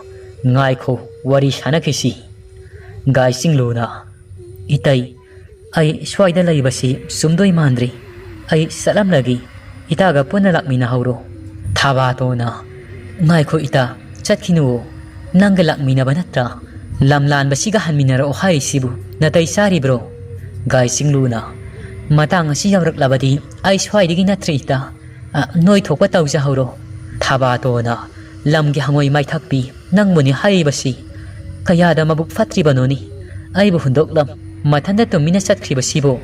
ꯉꯥꯏꯈꯣ, ꯋꯥꯔꯤ ꯁꯥꯟꯅꯈꯤꯁꯤ"꯫ ꯒꯥꯏ ꯆꯤꯡꯂꯨꯅ, "ꯏꯇꯩ, ꯑꯩ ꯁ꯭ꯋꯥꯏꯗ ꯂꯩꯕꯁꯤ ꯆꯨꯝꯗꯣꯏ ꯃꯥꯟꯗ꯭ꯔꯤ꯫ ꯑꯩ ꯆꯠꯂꯝꯂꯒꯦ, ꯏꯇꯥꯒ ꯄꯨꯟꯅ ꯂꯥꯛꯃꯤꯟꯅꯍꯧꯔꯣ"꯫ ꯊꯕꯥꯇꯣꯅ, "ꯉꯥꯏꯈꯣ ꯏꯇꯥ, ꯆꯠꯈꯤꯅꯨꯋꯣ꯫ ꯅꯪꯒ ꯂꯥꯛꯃꯤꯟꯅꯕ ꯅꯠꯇ꯭ꯔꯥ ꯂꯝ ꯂꯥꯟꯕꯁꯤꯒ ꯍꯟꯃꯤꯟꯅꯔꯛꯑꯣ ꯍꯥꯏꯔꯤꯁꯤꯕꯨ? ꯅꯥꯇꯩ ꯆꯥꯔꯤꯕ꯭ꯔꯣ?" ꯒꯥꯏ ꯆꯤꯡꯂꯨꯅ, "ꯃꯇꯥꯡ ꯑꯁꯤ ꯌꯧꯔꯛꯂꯕꯗꯤ ꯑꯩ ꯁ꯭ꯋꯥꯏꯗꯒꯤ ꯅꯠꯇ꯭ꯔꯦ ꯏꯇꯥ꯫ ꯑ, ꯅꯣꯏ ꯊꯣꯛꯄ ꯇꯧꯖꯍꯧꯔꯣ"꯫ ꯊꯕꯥꯇꯣꯅ, "ꯂꯝꯒꯤ ꯍꯉꯣꯏ ꯃꯥꯏꯊꯛꯄꯤ, ꯅꯪꯕꯨꯅꯤ ꯍꯥꯏꯔꯤꯕꯁꯤ꯫ ꯀꯌꯥꯗ ꯃꯕꯨꯛ ꯐꯠꯇ꯭ꯔꯤꯕꯅꯣꯅꯤ꯫ ꯑꯩꯕꯨ ꯍꯨꯟꯗꯣꯛꯂꯝ, ꯃꯊꯟꯇ ꯇꯨꯃꯤꯟꯅ ꯆꯠꯈ꯭ꯔꯤꯕꯁꯤꯕꯨ?"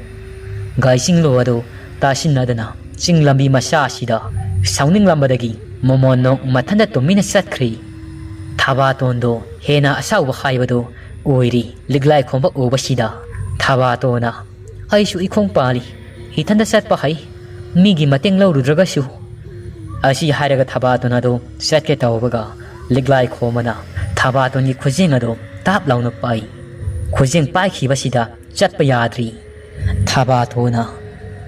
ꯒꯥꯏ ꯆꯤꯡꯂꯨ ꯑꯗꯨ ꯇꯥꯁꯤꯟꯅꯗꯅ ꯆꯤꯡ ꯂꯝꯕꯤ ꯃꯆꯥ ꯑꯁꯤꯗ ꯁꯥꯎꯅꯤꯡꯂꯝꯕꯗꯒꯤ ꯃꯣꯃꯣꯟ ꯅꯣꯡ ꯃꯊꯟꯇ ꯇꯨꯃꯤꯟꯅ ꯆꯠꯈ꯭ꯔꯤ꯫ ꯊꯕꯥꯇꯣꯟꯗꯣ ꯍꯦꯟꯅ ꯑꯁꯥꯎꯕ ꯍꯥꯏꯕꯗꯨ ꯑꯣꯏꯔꯤ꯫ ꯂꯤꯛꯂꯥꯏ ꯈꯣꯝꯕ ꯎꯕꯁꯤꯗ ꯊꯕꯥꯇꯣꯅ, "ꯑꯩꯁꯨ ꯏꯈꯣꯡ ꯄꯥꯜꯂꯤ, ꯏꯊꯟꯇ ꯆꯠꯄ ꯍꯩ, ꯃꯤꯒꯤ ꯃꯇꯦꯡ ꯂꯧꯔꯨꯗ꯭ꯔꯒꯁꯨ꯫ ꯑꯁꯤ ꯍꯥꯏꯔꯒ ꯊꯕꯥꯇꯣꯟ ꯑꯗꯨ ꯆꯠꯀꯦ ꯇꯧꯕꯒ ꯂꯤꯛꯂꯥꯏ ꯈꯣꯝꯕꯅ ꯊꯕꯥꯇꯣꯟꯒꯤ ꯈꯨꯖꯦꯡ ꯑꯗꯨ ꯇꯥꯞ ꯂꯥꯎꯅ ꯄꯥꯏ꯫ ꯈꯨꯖꯦꯡ ꯄꯥꯏꯈꯤꯕꯁꯤꯗ ꯆꯠꯄ ꯌꯥꯗ꯭ꯔꯤ꯫ ꯊꯕꯥꯇꯣꯟꯅ,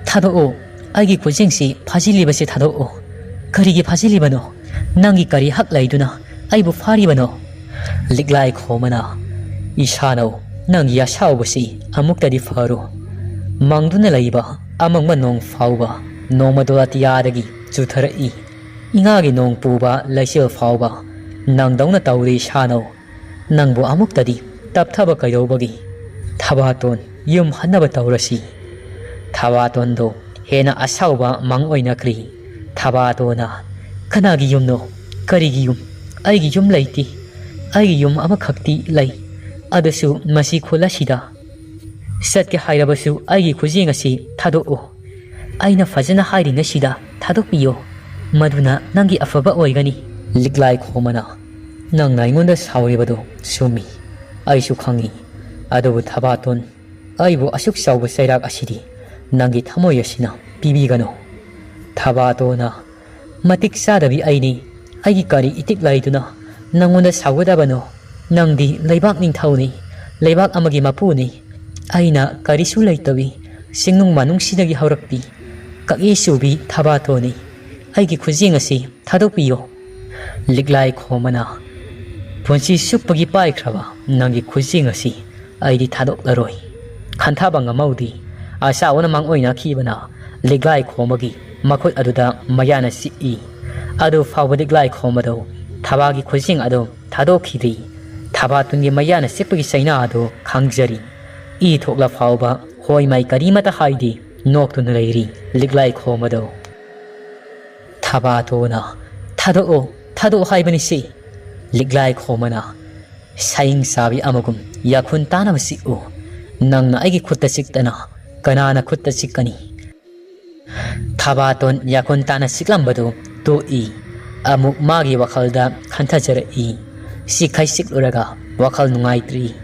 "ꯊꯥꯗꯣꯛꯑꯣ, ꯑꯩꯒꯤ ꯈꯨꯖꯦꯡꯁꯤ ꯐꯥꯖꯤꯜꯂꯤꯕꯁꯤ ꯊꯥꯗꯣꯛꯑꯣ꯫ ꯀꯔꯤꯒꯤ ꯐꯥꯖꯤꯜꯂꯤꯕꯅꯣ? ꯅꯪꯒꯤ ꯀꯔꯤ ꯍꯛ ꯂꯩꯗꯨꯅ ꯑꯩꯕꯨ ꯐꯥꯔꯤꯕꯅꯣ?" ꯂꯤꯛꯂꯥꯏ ꯈꯣꯝꯕꯅ, "ꯏꯁꯥꯅꯧ, ꯅꯪꯒꯤ ꯑꯁꯥꯎꯕꯁꯤ ꯑꯃꯨꯛꯇꯗꯤ ꯐꯔꯣ꯫ ꯃꯪꯗꯨꯅ ꯂꯩꯕ ꯑꯃꯪꯕ ꯅꯣꯡ ꯐꯥꯎꯕ ꯅꯣꯡꯃꯗꯣ ꯑꯇꯤꯌꯥꯗꯒꯤ ꯆꯨꯊꯔꯛꯏ꯫ ꯏꯉꯥꯒꯤ ꯅꯣꯡ ꯄꯨꯕ ꯂꯩꯆꯤꯜ ꯐꯥꯎꯕ ꯅꯪꯗꯧꯅ ꯇꯧꯔꯤ ꯏꯁꯥꯅꯧ꯫ ꯅꯪꯕꯨ ꯑꯃꯨꯛꯇꯗꯤ ꯇꯞꯊꯕ ꯀꯩꯗꯧꯕꯒꯤ? ꯊꯕꯥꯇꯣꯟ, ꯌꯨꯝ ꯍꯟꯅꯕ ꯇꯧꯔꯁꯤ꯫" ꯊꯕꯥꯇꯣꯟꯗꯣ ꯍꯦꯟꯅ ꯑꯁꯥꯎꯕ ꯃꯪ ꯑꯣꯏꯅꯈ꯭ꯔꯤ꯫ ꯊꯕꯥꯇꯣꯟꯅ, "ꯀꯅꯥꯒꯤ ꯌꯨꯝꯅꯣ? ꯀꯔꯤꯒꯤ ꯌꯨꯝ? ꯑꯩꯒꯤ ꯌꯨꯝ ꯂꯩꯇꯦ꯫ ꯑꯩꯒꯤ ꯌꯨꯝ ꯑꯃꯈꯛꯇꯤ ꯂꯩ꯫ ꯑꯗꯨꯁꯨ ꯃꯁꯤ ꯈꯨꯜ ꯑꯁꯤꯗ꯫ ꯆꯠꯀꯦ ꯍꯥꯏꯔꯕꯁꯨ ꯑꯩꯒꯤ ꯈꯨꯖꯦꯡ ꯑꯁꯤ ꯊꯥꯗꯣꯛꯎ꯫ ꯑꯩꯅ ꯐꯖꯅ ꯍꯥꯏꯔꯤꯉꯩꯁꯤꯗ ꯊꯥꯗꯣꯛꯄꯤꯌꯣ꯫ ꯃꯗꯨꯅ ꯅꯪꯒꯤ ꯑꯐꯕ ꯑꯣꯏꯒꯅꯤ꯫" ꯂꯤꯛꯂꯥꯏ ꯈꯣꯝꯕꯅ, "ꯅꯪꯅ ꯑꯩꯉꯣꯟꯗ ꯁꯥꯎꯔꯤꯕꯗꯨ ꯆꯨꯝꯃꯤ꯫ ꯑꯩꯁꯨ ꯈꯪꯏ꯫ ꯑꯗꯨꯕꯨ ꯊꯕꯥꯇꯣꯟ, ꯑꯩꯕꯨ ꯑꯁꯨꯛ ꯆꯥꯎꯕ ꯆꯩꯔꯥꯛ ꯑꯁꯤꯗꯤ ꯅꯪꯒꯤ ꯊꯃꯣꯏ ꯑꯁꯤꯅ ꯄꯤꯕꯤꯒꯅꯨ꯫" ꯊꯕꯥꯇꯣꯟꯅ, "ꯃꯇꯤꯛ ꯆꯥꯗꯕꯤ ꯑꯩꯅꯤ꯫ ꯑꯩꯒꯤ ꯀꯔꯤ ꯏꯇꯤꯛ ꯂꯩꯗꯨꯅ ꯅꯪꯉꯣꯟꯗ ꯁꯥꯎꯒꯗꯕꯅꯣ? ꯅꯪꯗꯤ ꯂꯩꯕꯥꯛ ꯅꯤꯡꯊꯧꯅꯤ, ꯂꯩꯕꯥꯛ ꯑꯃꯒꯤ ꯃꯄꯨꯅꯤ꯫ ꯑꯩꯅ ꯀꯔꯤꯁꯨ ꯂꯩꯇꯕꯤ, ꯆꯤꯡꯅꯨꯡ ꯃꯥꯅꯨꯡꯁꯤꯗꯒꯤ ꯍꯧꯔꯛꯄꯤ, ꯀꯛꯏ ꯆꯨꯕꯤ ꯊꯕꯥꯇꯣꯟꯅꯤ꯫ ꯑꯩꯒꯤ ꯈꯨꯖꯦꯡ ꯑꯁꯤ ꯊꯥꯗꯣꯛꯄꯤꯌꯨ꯫" ꯂꯤꯛꯂꯥꯏ ꯈꯣꯝꯕꯅ, "ꯄꯨꯟꯁꯤ ꯆꯨꯞꯄꯒꯤ ꯄꯥꯏꯈ꯭ꯔꯕ ꯅꯪꯒꯤ ꯈꯨꯖꯦꯡ ꯑꯁꯤ ꯑꯩꯗꯤ ꯊꯥꯗꯣꯛꯂꯔꯣꯏ꯫" ꯈꯟꯊꯕ ꯉꯝꯍꯧꯗꯦ꯫ ꯑꯁꯥꯎꯕꯅ ꯃꯪ ꯑꯣꯏꯅꯈꯤꯕꯅ ꯂꯤꯛꯂꯥꯏ ꯈꯣꯝꯕꯒꯤ ꯃꯈꯨꯠ ꯑꯗꯨꯗ ꯃꯌꯥꯅ ꯆꯤꯛꯏ꯫ ꯑꯗꯨ ꯐꯥꯎꯕ ꯂꯤꯛꯂꯥꯏ ꯈꯣꯝꯕꯗꯨ ꯊꯕꯥꯒꯤ ꯈꯨꯖꯦꯡ ꯑꯗꯨ ꯊꯥꯗꯣꯛꯈꯤꯗꯦ꯫ ꯊꯕꯥꯇꯣꯟꯒꯤ ꯃꯌꯥꯅ ꯆꯤꯛꯄꯒꯤ ꯆꯩꯅꯥ ꯑꯗꯨ ꯈꯪꯖꯔꯤ꯫ ꯏ ꯊꯣꯛꯂ ꯐꯥꯎꯕ ꯍꯣꯏ ꯃꯥꯏ ꯀꯔꯤꯃꯠꯇ ꯍꯥꯏꯗꯦ, ꯅꯣꯛꯇꯨꯅ ꯂꯩꯔꯤ ꯂꯤꯛꯂꯥꯏ ꯈꯣꯝꯕꯗꯨ꯫ ꯊꯕꯥꯇꯣꯟꯅ, "ꯊꯥꯗꯣꯛꯑꯣ, ꯊꯥꯗꯣꯛꯑꯣ ꯍꯥꯏꯕꯅꯤ ꯁꯤ꯫" ꯂꯤꯛꯂꯥꯏ ꯈꯣꯝꯕꯅ, "ꯁꯌꯤꯡ ꯆꯥꯕꯤ ꯑꯃꯒꯨꯝ ꯌꯥꯈꯨꯟ ꯇꯥꯅꯕ ꯆꯤꯛꯎ꯫ ꯅꯪꯅ ꯑꯩꯒꯤ ꯈꯨꯠꯇ ꯆꯤꯛꯇꯅ ꯀꯅꯥꯅ ꯈꯨꯠꯇ ꯆꯤꯛꯀꯅꯤ?" ꯊꯕꯥꯇꯣꯟ ꯌꯥꯈꯨꯟ ꯇꯥꯅ ꯆꯤꯛꯂꯝꯕꯗꯨ ꯇꯣꯛꯏ꯫ ꯑꯃꯨꯛ ꯃꯥꯒꯤ ꯋꯥꯈꯜꯗ ꯈꯟꯊꯖꯔꯛꯏ꯫ ꯆꯤꯛꯈꯩ ꯆꯤꯛꯂꯨꯔꯒ ꯋꯥꯈꯜ ꯅꯨꯡꯉꯥꯏꯇ꯭ꯔꯤ꯫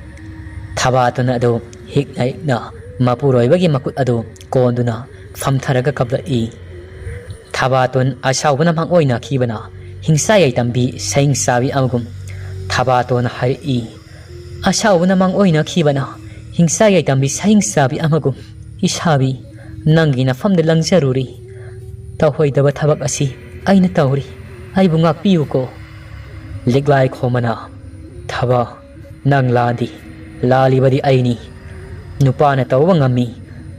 ꯊꯕꯥꯇꯣꯟ ꯑꯗꯨ ꯍꯤꯛꯅ ꯍꯤꯛꯅ ꯃꯄꯨꯔꯣꯏꯕꯒꯤ ꯃꯈꯨꯠ ꯑꯗꯨ ꯀꯣꯟꯗꯨꯅ ꯐꯝꯊꯔꯒ ꯀꯞꯂꯛꯏ꯫ ꯊꯕꯥꯇꯣꯟ ꯑꯁꯥꯎꯕꯅ ꯃꯥꯡꯑꯣꯏꯅꯈꯤꯕꯅ ꯍꯤꯡꯁꯥ ꯌꯥꯏꯇꯝꯕꯤ ꯁꯍꯤꯡꯁꯥꯕꯤ ꯑꯃꯒꯨꯝ꯫ ꯊꯕꯥꯇꯣꯟ ꯍꯥꯏꯔꯛꯏ, ꯑꯁꯥꯎꯕꯅ ꯃꯥꯡꯑꯣꯏꯅꯈꯤꯕꯅ ꯍꯤꯡꯁꯥ ꯌꯥꯏꯇꯝꯕꯤ ꯁꯍꯤꯡꯁꯥꯕꯤ ꯑꯃꯒꯨꯝ꯫ ꯏꯁꯥꯕꯤ, ꯅꯪꯒꯤ ꯅꯐꯝꯗ ꯂꯪꯖꯔꯨꯔꯤ꯫ ꯇꯧꯍꯩꯗꯕ ꯊꯕꯛ ꯑꯁꯤ ꯑꯩꯅ ꯇꯧꯔꯤ꯫ ꯑꯩꯕꯨ ꯉꯥꯛꯄꯤꯌꯨꯀꯣ꯫ ꯂꯤꯛꯂꯥꯏ ꯈꯣꯝꯕꯅ, ꯊꯕꯥ, ꯅꯪ ꯂꯥꯟꯗꯤ꯫ ꯂꯥꯜꯂꯤꯕꯗꯤ ꯑꯩꯅꯤ꯫ ꯅꯨꯄꯥꯅ ꯇꯧꯕ ꯉꯝꯃꯤ꯫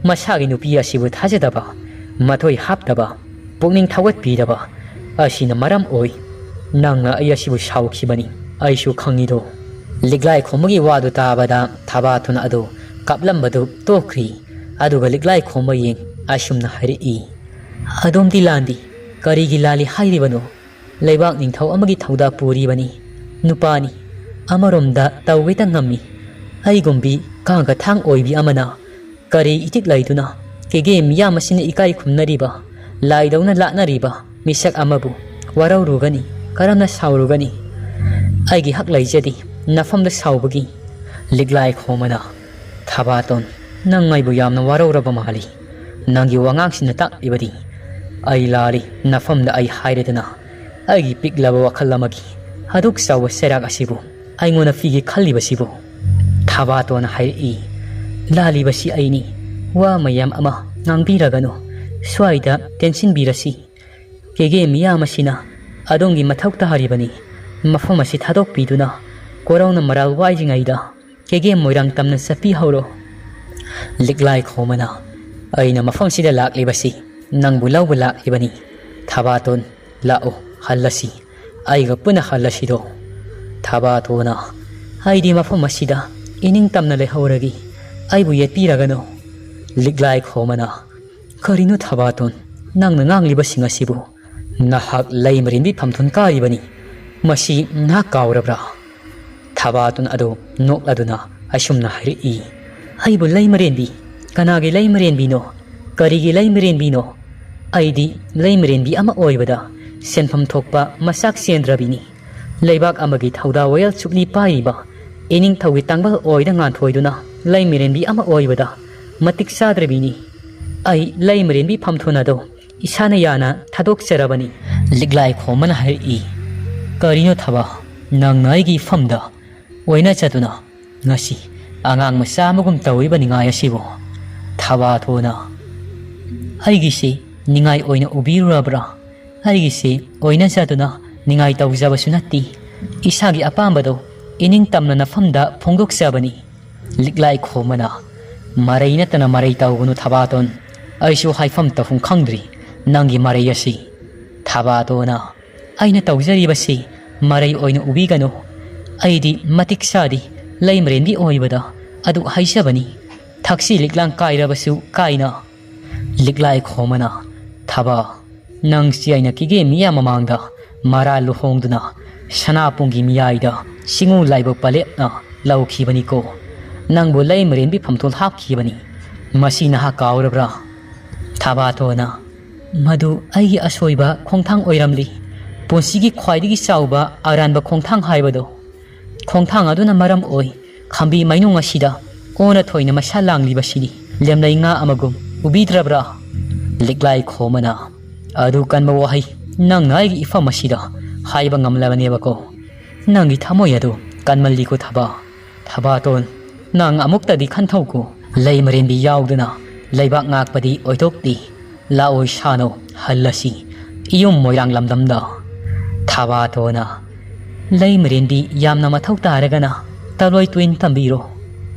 ꯃꯁꯥꯒꯤ ꯅꯨꯄꯤ ꯑꯁꯤꯕꯨ ꯊꯥꯖꯗꯕ, ꯃꯊꯣꯏ ꯍꯥꯞꯇꯕ, ꯄꯨꯛꯅꯤꯡ ꯊꯧꯒꯠꯄꯤꯗꯕ ꯑꯁꯤꯅ ꯃꯔꯝ ꯑꯣꯏ ꯅꯪꯅ ꯑꯩ ꯑꯁꯤꯕꯨ ꯁꯥꯎꯈꯤꯕꯅꯤ꯫ ꯑꯩꯁꯨ ꯈꯪꯉꯤꯗꯣ꯫ ꯂꯤꯛꯂꯥꯏ ꯈꯣꯝꯕꯒꯤ ꯋꯥꯗꯨ ꯇꯥꯕꯗ ꯊꯕꯥꯇꯣꯟ ꯑꯗꯨ ꯀꯞꯂꯝꯕꯗꯨ ꯇꯣꯛꯈ꯭ꯔꯤ꯫ ꯑꯗꯨꯒ ꯂꯤꯛꯂꯥꯏ ꯈꯣꯝꯕ ꯌꯦꯡ ꯑꯁꯨꯝꯅ ꯍꯥꯏꯔꯛꯏ, ꯑꯗꯣꯝꯗꯤ ꯂꯥꯟꯗꯤ꯫ ꯀꯔꯤꯒꯤ ꯂꯥꯜꯂꯤ ꯍꯥꯏꯔꯤꯕꯅꯣ? ꯂꯩꯕꯥꯛ ꯅꯤꯡꯊꯧ ꯑꯃꯒꯤ ꯊꯧꯗꯥ ꯄꯨꯔꯤꯕꯅꯤ꯫ ꯅꯨꯄꯥꯅꯤ꯫ ꯑꯃꯔꯣꯝꯗ ꯇꯧꯒꯦꯇ ꯉꯝꯃꯤ꯫ ꯑꯩꯒꯨꯝꯕꯤ ꯀꯥꯡꯒ ꯊꯥꯡ ꯑꯣꯏꯕꯤ ꯑꯃꯅ ꯀꯔꯤ ꯏꯊꯤꯛ ꯂꯩꯗꯨꯅ ꯀꯦꯒꯦ ꯃꯤꯌꯥꯝ ꯑꯁꯤꯅ ꯏꯀꯥꯏ ꯈꯨꯝꯅꯔꯤꯕ, ꯂꯥꯏꯗꯧꯅ ꯂꯥꯠꯅꯔꯤꯕ ꯃꯤꯁꯛ ꯑꯃꯕꯨ ꯋꯥꯔꯧꯔꯨꯒꯅꯤ? ꯀꯔꯝꯅ ꯁꯥꯎꯔꯨꯒꯅꯤ? ꯑꯩꯒꯤ ꯍꯛ ꯂꯩꯖꯗꯦ ꯅꯐꯝꯗ ꯁꯥꯎꯕꯒꯤ꯫ ꯂꯤꯛꯂꯥꯏ ꯈꯣꯝꯕꯅ, ꯊꯕꯥꯇꯣꯟ, ꯅꯪ ꯑꯩꯕꯨ ꯌꯥꯝꯅ ꯋꯥꯔꯧꯔꯕ ꯃꯥꯜꯂꯤ꯫ ꯅꯪꯒꯤ ꯋꯥꯉꯥꯡꯁꯤꯅ ꯇꯥꯛꯂꯤꯕꯗꯤ ꯑꯩ ꯂꯥꯜꯂꯤ, ꯅꯐꯝꯗ ꯑꯩ ꯍꯥꯏꯔꯦꯗꯅ꯫ ꯑꯩꯒꯤ ꯄꯤꯛꯂꯕ ꯋꯥꯈꯜ ꯑꯃꯒꯤ ꯑꯗꯨꯛ ꯆꯥꯎꯕ ꯆꯩꯔꯥꯛ ꯑꯁꯤꯕꯨ ꯑꯩꯉꯣꯟꯗ ꯄꯤꯒꯦ ꯈꯜꯂꯤꯕꯁꯤꯕꯨ? ꯊꯕꯥꯇꯣꯟꯅ ꯍꯥꯏꯔꯛꯏ, ꯂꯥꯜꯂꯤꯕꯁꯤ ꯑꯩꯅꯤ꯫ ꯋꯥ ꯃꯌꯥꯝ ꯑꯃ ꯉꯥꯡꯕꯤꯔꯒꯅꯨ꯫ ꯁ꯭ꯋꯥꯏꯗ ꯇꯦꯟꯁꯤꯟꯕꯤꯔꯁꯤ꯫ ꯀꯦꯒꯦ ꯃꯤꯌꯥꯝ ꯑꯁꯤꯅ ꯑꯗꯣꯝꯒꯤ ꯃꯊꯧ ꯇꯥꯔꯤꯕꯅꯤ꯫ ꯃꯐꯝ ꯑꯁꯤ ꯊꯥꯗꯣꯛꯄꯤꯗꯨꯅ ꯀꯣꯔꯧꯅ ꯃꯔꯥꯜ ꯋꯥꯏꯔꯤꯉꯩꯗ ꯀꯦꯒꯦ ꯃꯣꯏꯔꯥꯡ ꯇꯝꯅ ꯆꯠꯄꯤꯍꯧꯔꯣ꯫ ꯂꯤꯛꯂꯥꯏ ꯈꯣꯝꯕꯅ, ꯑꯩꯅ ꯃꯐꯝꯁꯤꯗ ꯂꯥꯛꯂꯤꯕꯁꯤ ꯅꯪꯕꯨ ꯂꯧꯕ ꯂꯥꯛꯂꯤꯕꯅꯤ꯫ ꯊꯕꯥꯇꯣꯟ, ꯂꯥꯛꯑꯣ, ꯍꯜꯂꯁꯤ꯫ ꯑꯩꯒ ꯄꯨꯟꯅ ꯍꯜꯂꯁꯤꯗꯣ꯫ ꯊꯕꯥꯇꯣꯟꯅ, ꯑꯩꯗꯤ ꯃꯐꯝ ꯑꯁꯤꯗ ꯏꯅꯤꯡ ꯇꯝꯅ ꯂꯩꯍꯧꯔꯒꯦ꯫ ꯑꯩꯕꯨ ꯌꯦꯠꯄꯤꯔꯒꯅꯨ꯫ ꯂꯤꯛꯂꯥꯏ ꯈꯣꯝꯕꯅ, ꯀꯔꯤꯅꯣ ꯊꯕꯥꯇꯣꯟ, ꯅꯪꯅ ꯉꯥꯡꯂꯤꯕꯁꯤꯡ ꯑꯁꯤꯕꯨ? ꯅꯍꯥꯛ ꯂꯩꯃꯔꯦꯟꯕꯤ ꯐꯝꯊꯣꯟ ꯀꯥꯔꯤꯕꯅꯤ꯫ ꯃꯁꯤ ꯅꯍꯥꯛ ꯀꯥꯎꯔꯕ꯭ꯔꯥ? ꯊꯕꯥꯇꯣꯟ ꯑꯗꯨ ꯅꯣꯛꯂꯗꯨꯅ ꯑꯁꯨꯝꯅ ꯍꯥꯏꯔꯛꯏ, ꯑꯩꯕꯨ ꯂꯩꯃꯔꯦꯟꯕꯤ? ꯀꯅꯥꯒꯤ ꯂꯩꯃꯔꯦꯟꯕꯤꯅꯣ? ꯀꯔꯤꯒꯤ ꯂꯩꯃꯔꯦꯟꯕꯤꯅꯣ? ꯑꯩꯗꯤ ꯂꯩꯃꯔꯦꯟꯕꯤ ꯑꯃ ꯑꯣꯏꯕꯗ ꯁꯦꯟꯐꯝ ꯊꯣꯛꯄ ꯃꯆꯥꯛ ꯆꯦꯟꯗ꯭ꯔꯕꯤꯅꯤ꯫ ꯂꯩꯕꯥꯛ ꯑꯃꯒꯤ ꯊꯧꯗꯥ ꯋꯥꯌꯦꯜ ꯁꯨꯛꯂꯤ ꯄꯥꯏꯔꯤꯕ ꯏꯅꯤꯡꯊꯧꯒꯤ ꯇꯥꯡꯕꯜ ꯑꯣꯏꯗ ꯉꯥꯟꯊꯣꯏꯗꯨꯅ ꯂꯩꯃꯔꯦꯟꯕꯤ ꯑꯃ ꯑꯣꯏꯕꯗ ꯃꯇꯤꯛ ꯆꯥꯗ꯭ꯔꯕꯤꯅꯤ꯫ ꯑꯩ ꯂꯩꯃꯔꯦꯟꯕꯤ ꯐꯝꯊꯣꯟ ꯑꯗꯣ ꯏꯁꯥꯅ ꯌꯥꯅ ꯊꯥꯗꯣꯛꯆꯔꯕꯅꯤ꯫ ꯂꯤꯛꯂꯥꯏ ꯈꯣꯝꯕꯅ ꯍꯥꯏꯔꯛꯏ, "ꯀꯔꯤꯅꯣ ꯊꯕ, ꯅꯪꯅ ꯑꯩꯒꯤ ꯏꯐꯝꯗ ꯑꯣꯏꯅꯖꯗꯨꯅ ꯉꯁꯤ ꯑꯉꯥꯡ ꯃꯆꯥ ꯑꯃꯒꯨꯝ ꯇꯧꯔꯤꯕ ꯅꯤꯡꯉꯥꯏ ꯑꯁꯤꯕꯨ?" ꯊꯕꯥꯇꯣꯟꯅ, "ꯑꯩꯒꯤꯁꯤ ꯅꯤꯡꯉꯥꯏ ꯑꯣꯏꯅ ꯎꯕꯤꯔꯨꯔꯕ꯭ꯔꯥ? ꯑꯩꯒꯤꯁꯤ ꯑꯣꯏꯅꯖꯗꯨꯅ ꯅꯤꯡꯉꯥꯏ ꯇꯧꯖꯕꯁꯨ ꯅꯠꯇꯦ꯫ ꯏꯁꯥꯒꯤ ꯑꯄꯥꯝꯕꯗꯣ ꯏꯅꯤꯡ ꯇꯝꯅ ꯅꯐꯝꯗ ꯐꯣꯡꯗꯣꯛꯆꯕꯅꯤ꯫" ꯂꯤꯛꯂꯥꯏ ꯈꯣꯝꯕꯅ, "ꯃꯔꯩ ꯅꯠꯇꯅ ꯃꯔꯩ ꯇꯧꯒꯅꯨ ꯊꯕꯥꯇꯣꯟ꯫ ꯑꯩꯁꯨ ꯍꯥꯏꯐꯝ ꯇꯧꯐꯝ ꯈꯪꯗ꯭ꯔꯤ ꯅꯪꯒꯤ ꯃꯔꯩ ꯑꯁꯤ꯫" ꯊꯕꯥꯇꯣꯟꯅ, "ꯑꯩꯅ ꯇꯧꯖꯔꯤꯕꯁꯤ ꯃꯔꯩ ꯑꯣꯏꯅ ꯎꯕꯤꯒꯅꯨ꯫ ꯑꯩꯗꯤ ꯃꯇꯤꯛ ꯆꯥꯗꯤ ꯂꯩꯃꯔꯦꯟꯕꯤ ꯑꯣꯏꯕꯗ ꯑꯗꯨ ꯍꯥꯏꯖꯕꯅꯤ꯫ ꯊꯛꯁꯤ ꯂꯤꯛꯂꯥꯡ ꯀꯥꯏꯔꯕꯁꯨ ꯀꯥꯏꯅ꯫" ꯂꯤꯛꯂꯥꯏ ꯈꯣꯝꯕꯅ, "ꯊꯕ, ꯅꯪꯁꯤ ꯑꯩꯅ ꯀꯤꯒꯦ ꯃꯤꯌꯥꯝ ꯃꯃꯥꯡꯗ ꯃꯔꯥ ꯂꯨꯍꯣꯡꯗꯨꯅ ꯁꯅꯥꯄꯨꯡꯒꯤ ꯃꯤꯌꯥꯏꯗ ꯆꯤꯡꯉꯨ ꯂꯥꯏꯕꯛ ꯄꯂꯦꯞꯅ ꯂꯧꯈꯤꯕꯅꯤꯀꯣ꯫ ꯅꯪꯕꯨ ꯂꯩꯃꯔꯦꯟꯕꯤ ꯐꯝꯊꯣꯜ ꯍꯥꯞꯈꯤꯕꯅꯤ꯫ ꯃꯁꯤ ꯅꯍꯥꯛ ꯀꯥꯎꯔꯕ꯭ꯔꯥ?" ꯊꯕꯥꯇꯣꯟꯅ, "ꯃꯗꯨ ꯑꯩꯒꯤ ꯑꯁꯣꯏꯕ ꯈꯣꯡꯊꯥꯡ ꯑꯣꯏꯔꯝꯂꯤ꯫ ꯄꯨꯟꯁꯤꯒꯤ ꯈ꯭ꯋꯥꯏꯗꯒꯤ ꯆꯥꯎꯕ ꯑꯔꯥꯟꯕ ꯈꯣꯡꯊꯥꯡ ꯍꯥꯏꯕꯗꯣ꯫ ꯈꯣꯡꯊꯥꯡ ꯑꯗꯨꯅ ꯃꯔꯝ ꯑꯣꯏ ꯈꯥꯝꯕꯤ ꯃꯥꯏꯅꯨꯡ ꯑꯁꯤꯗ ꯑꯣꯟꯅ ꯊꯣꯏꯅ ꯃꯁꯥ ꯂꯥꯡꯂꯤꯕꯁꯤꯅꯤ꯫ ꯂꯦꯝꯂꯩ ꯉꯥ ꯑꯃꯒꯨꯝ ꯎꯕꯤꯗ꯭ꯔꯕ꯭ꯔꯥ?" ꯂꯤꯛꯂꯥꯏ ꯈꯣꯝꯕꯅ, "ꯑꯗꯨ ꯀꯟꯕ ꯋꯥꯍꯩ ꯅꯪꯅ ꯑꯩꯒꯤ ꯏꯐꯝ ꯑꯁꯤꯗ ꯍꯥꯏꯕ ꯉꯝꯂꯕꯅꯦꯕꯀꯣ꯫ ꯅꯪꯒꯤ ꯊꯃꯣꯏ ꯑꯗꯨ ꯀꯟꯃꯜꯂꯤꯀꯣ ꯊꯕ꯫ ꯊꯕꯥꯇꯣꯟ, ꯅꯪ ꯑꯃꯨꯛꯇꯗꯤ ꯈꯟꯊꯧꯀꯣ꯫ ꯂꯩꯃꯔꯦꯟꯕꯤ ꯌꯥꯎꯗꯅ ꯂꯩꯕꯥꯛ ꯉꯥꯛꯄꯗꯤ ꯑꯣꯏꯊꯣꯛꯇꯦ꯫ ꯂꯥꯛꯑꯣꯏ ꯁꯥꯅꯧ, ꯍꯜꯂꯁꯤ ꯏꯌꯨꯝ ꯃꯣꯏꯔꯥꯡ ꯂꯝꯗꯝꯗ꯫" ꯊꯕꯥꯇꯣꯟꯅ, "ꯂꯩꯃꯔꯦꯟꯕꯤ ꯌꯥꯝꯅ ꯃꯊꯧ ꯇꯥꯔꯒꯅ ꯇꯂꯣꯏ ꯇꯨꯏꯟ ꯇꯝꯕꯤꯔꯣ꯫"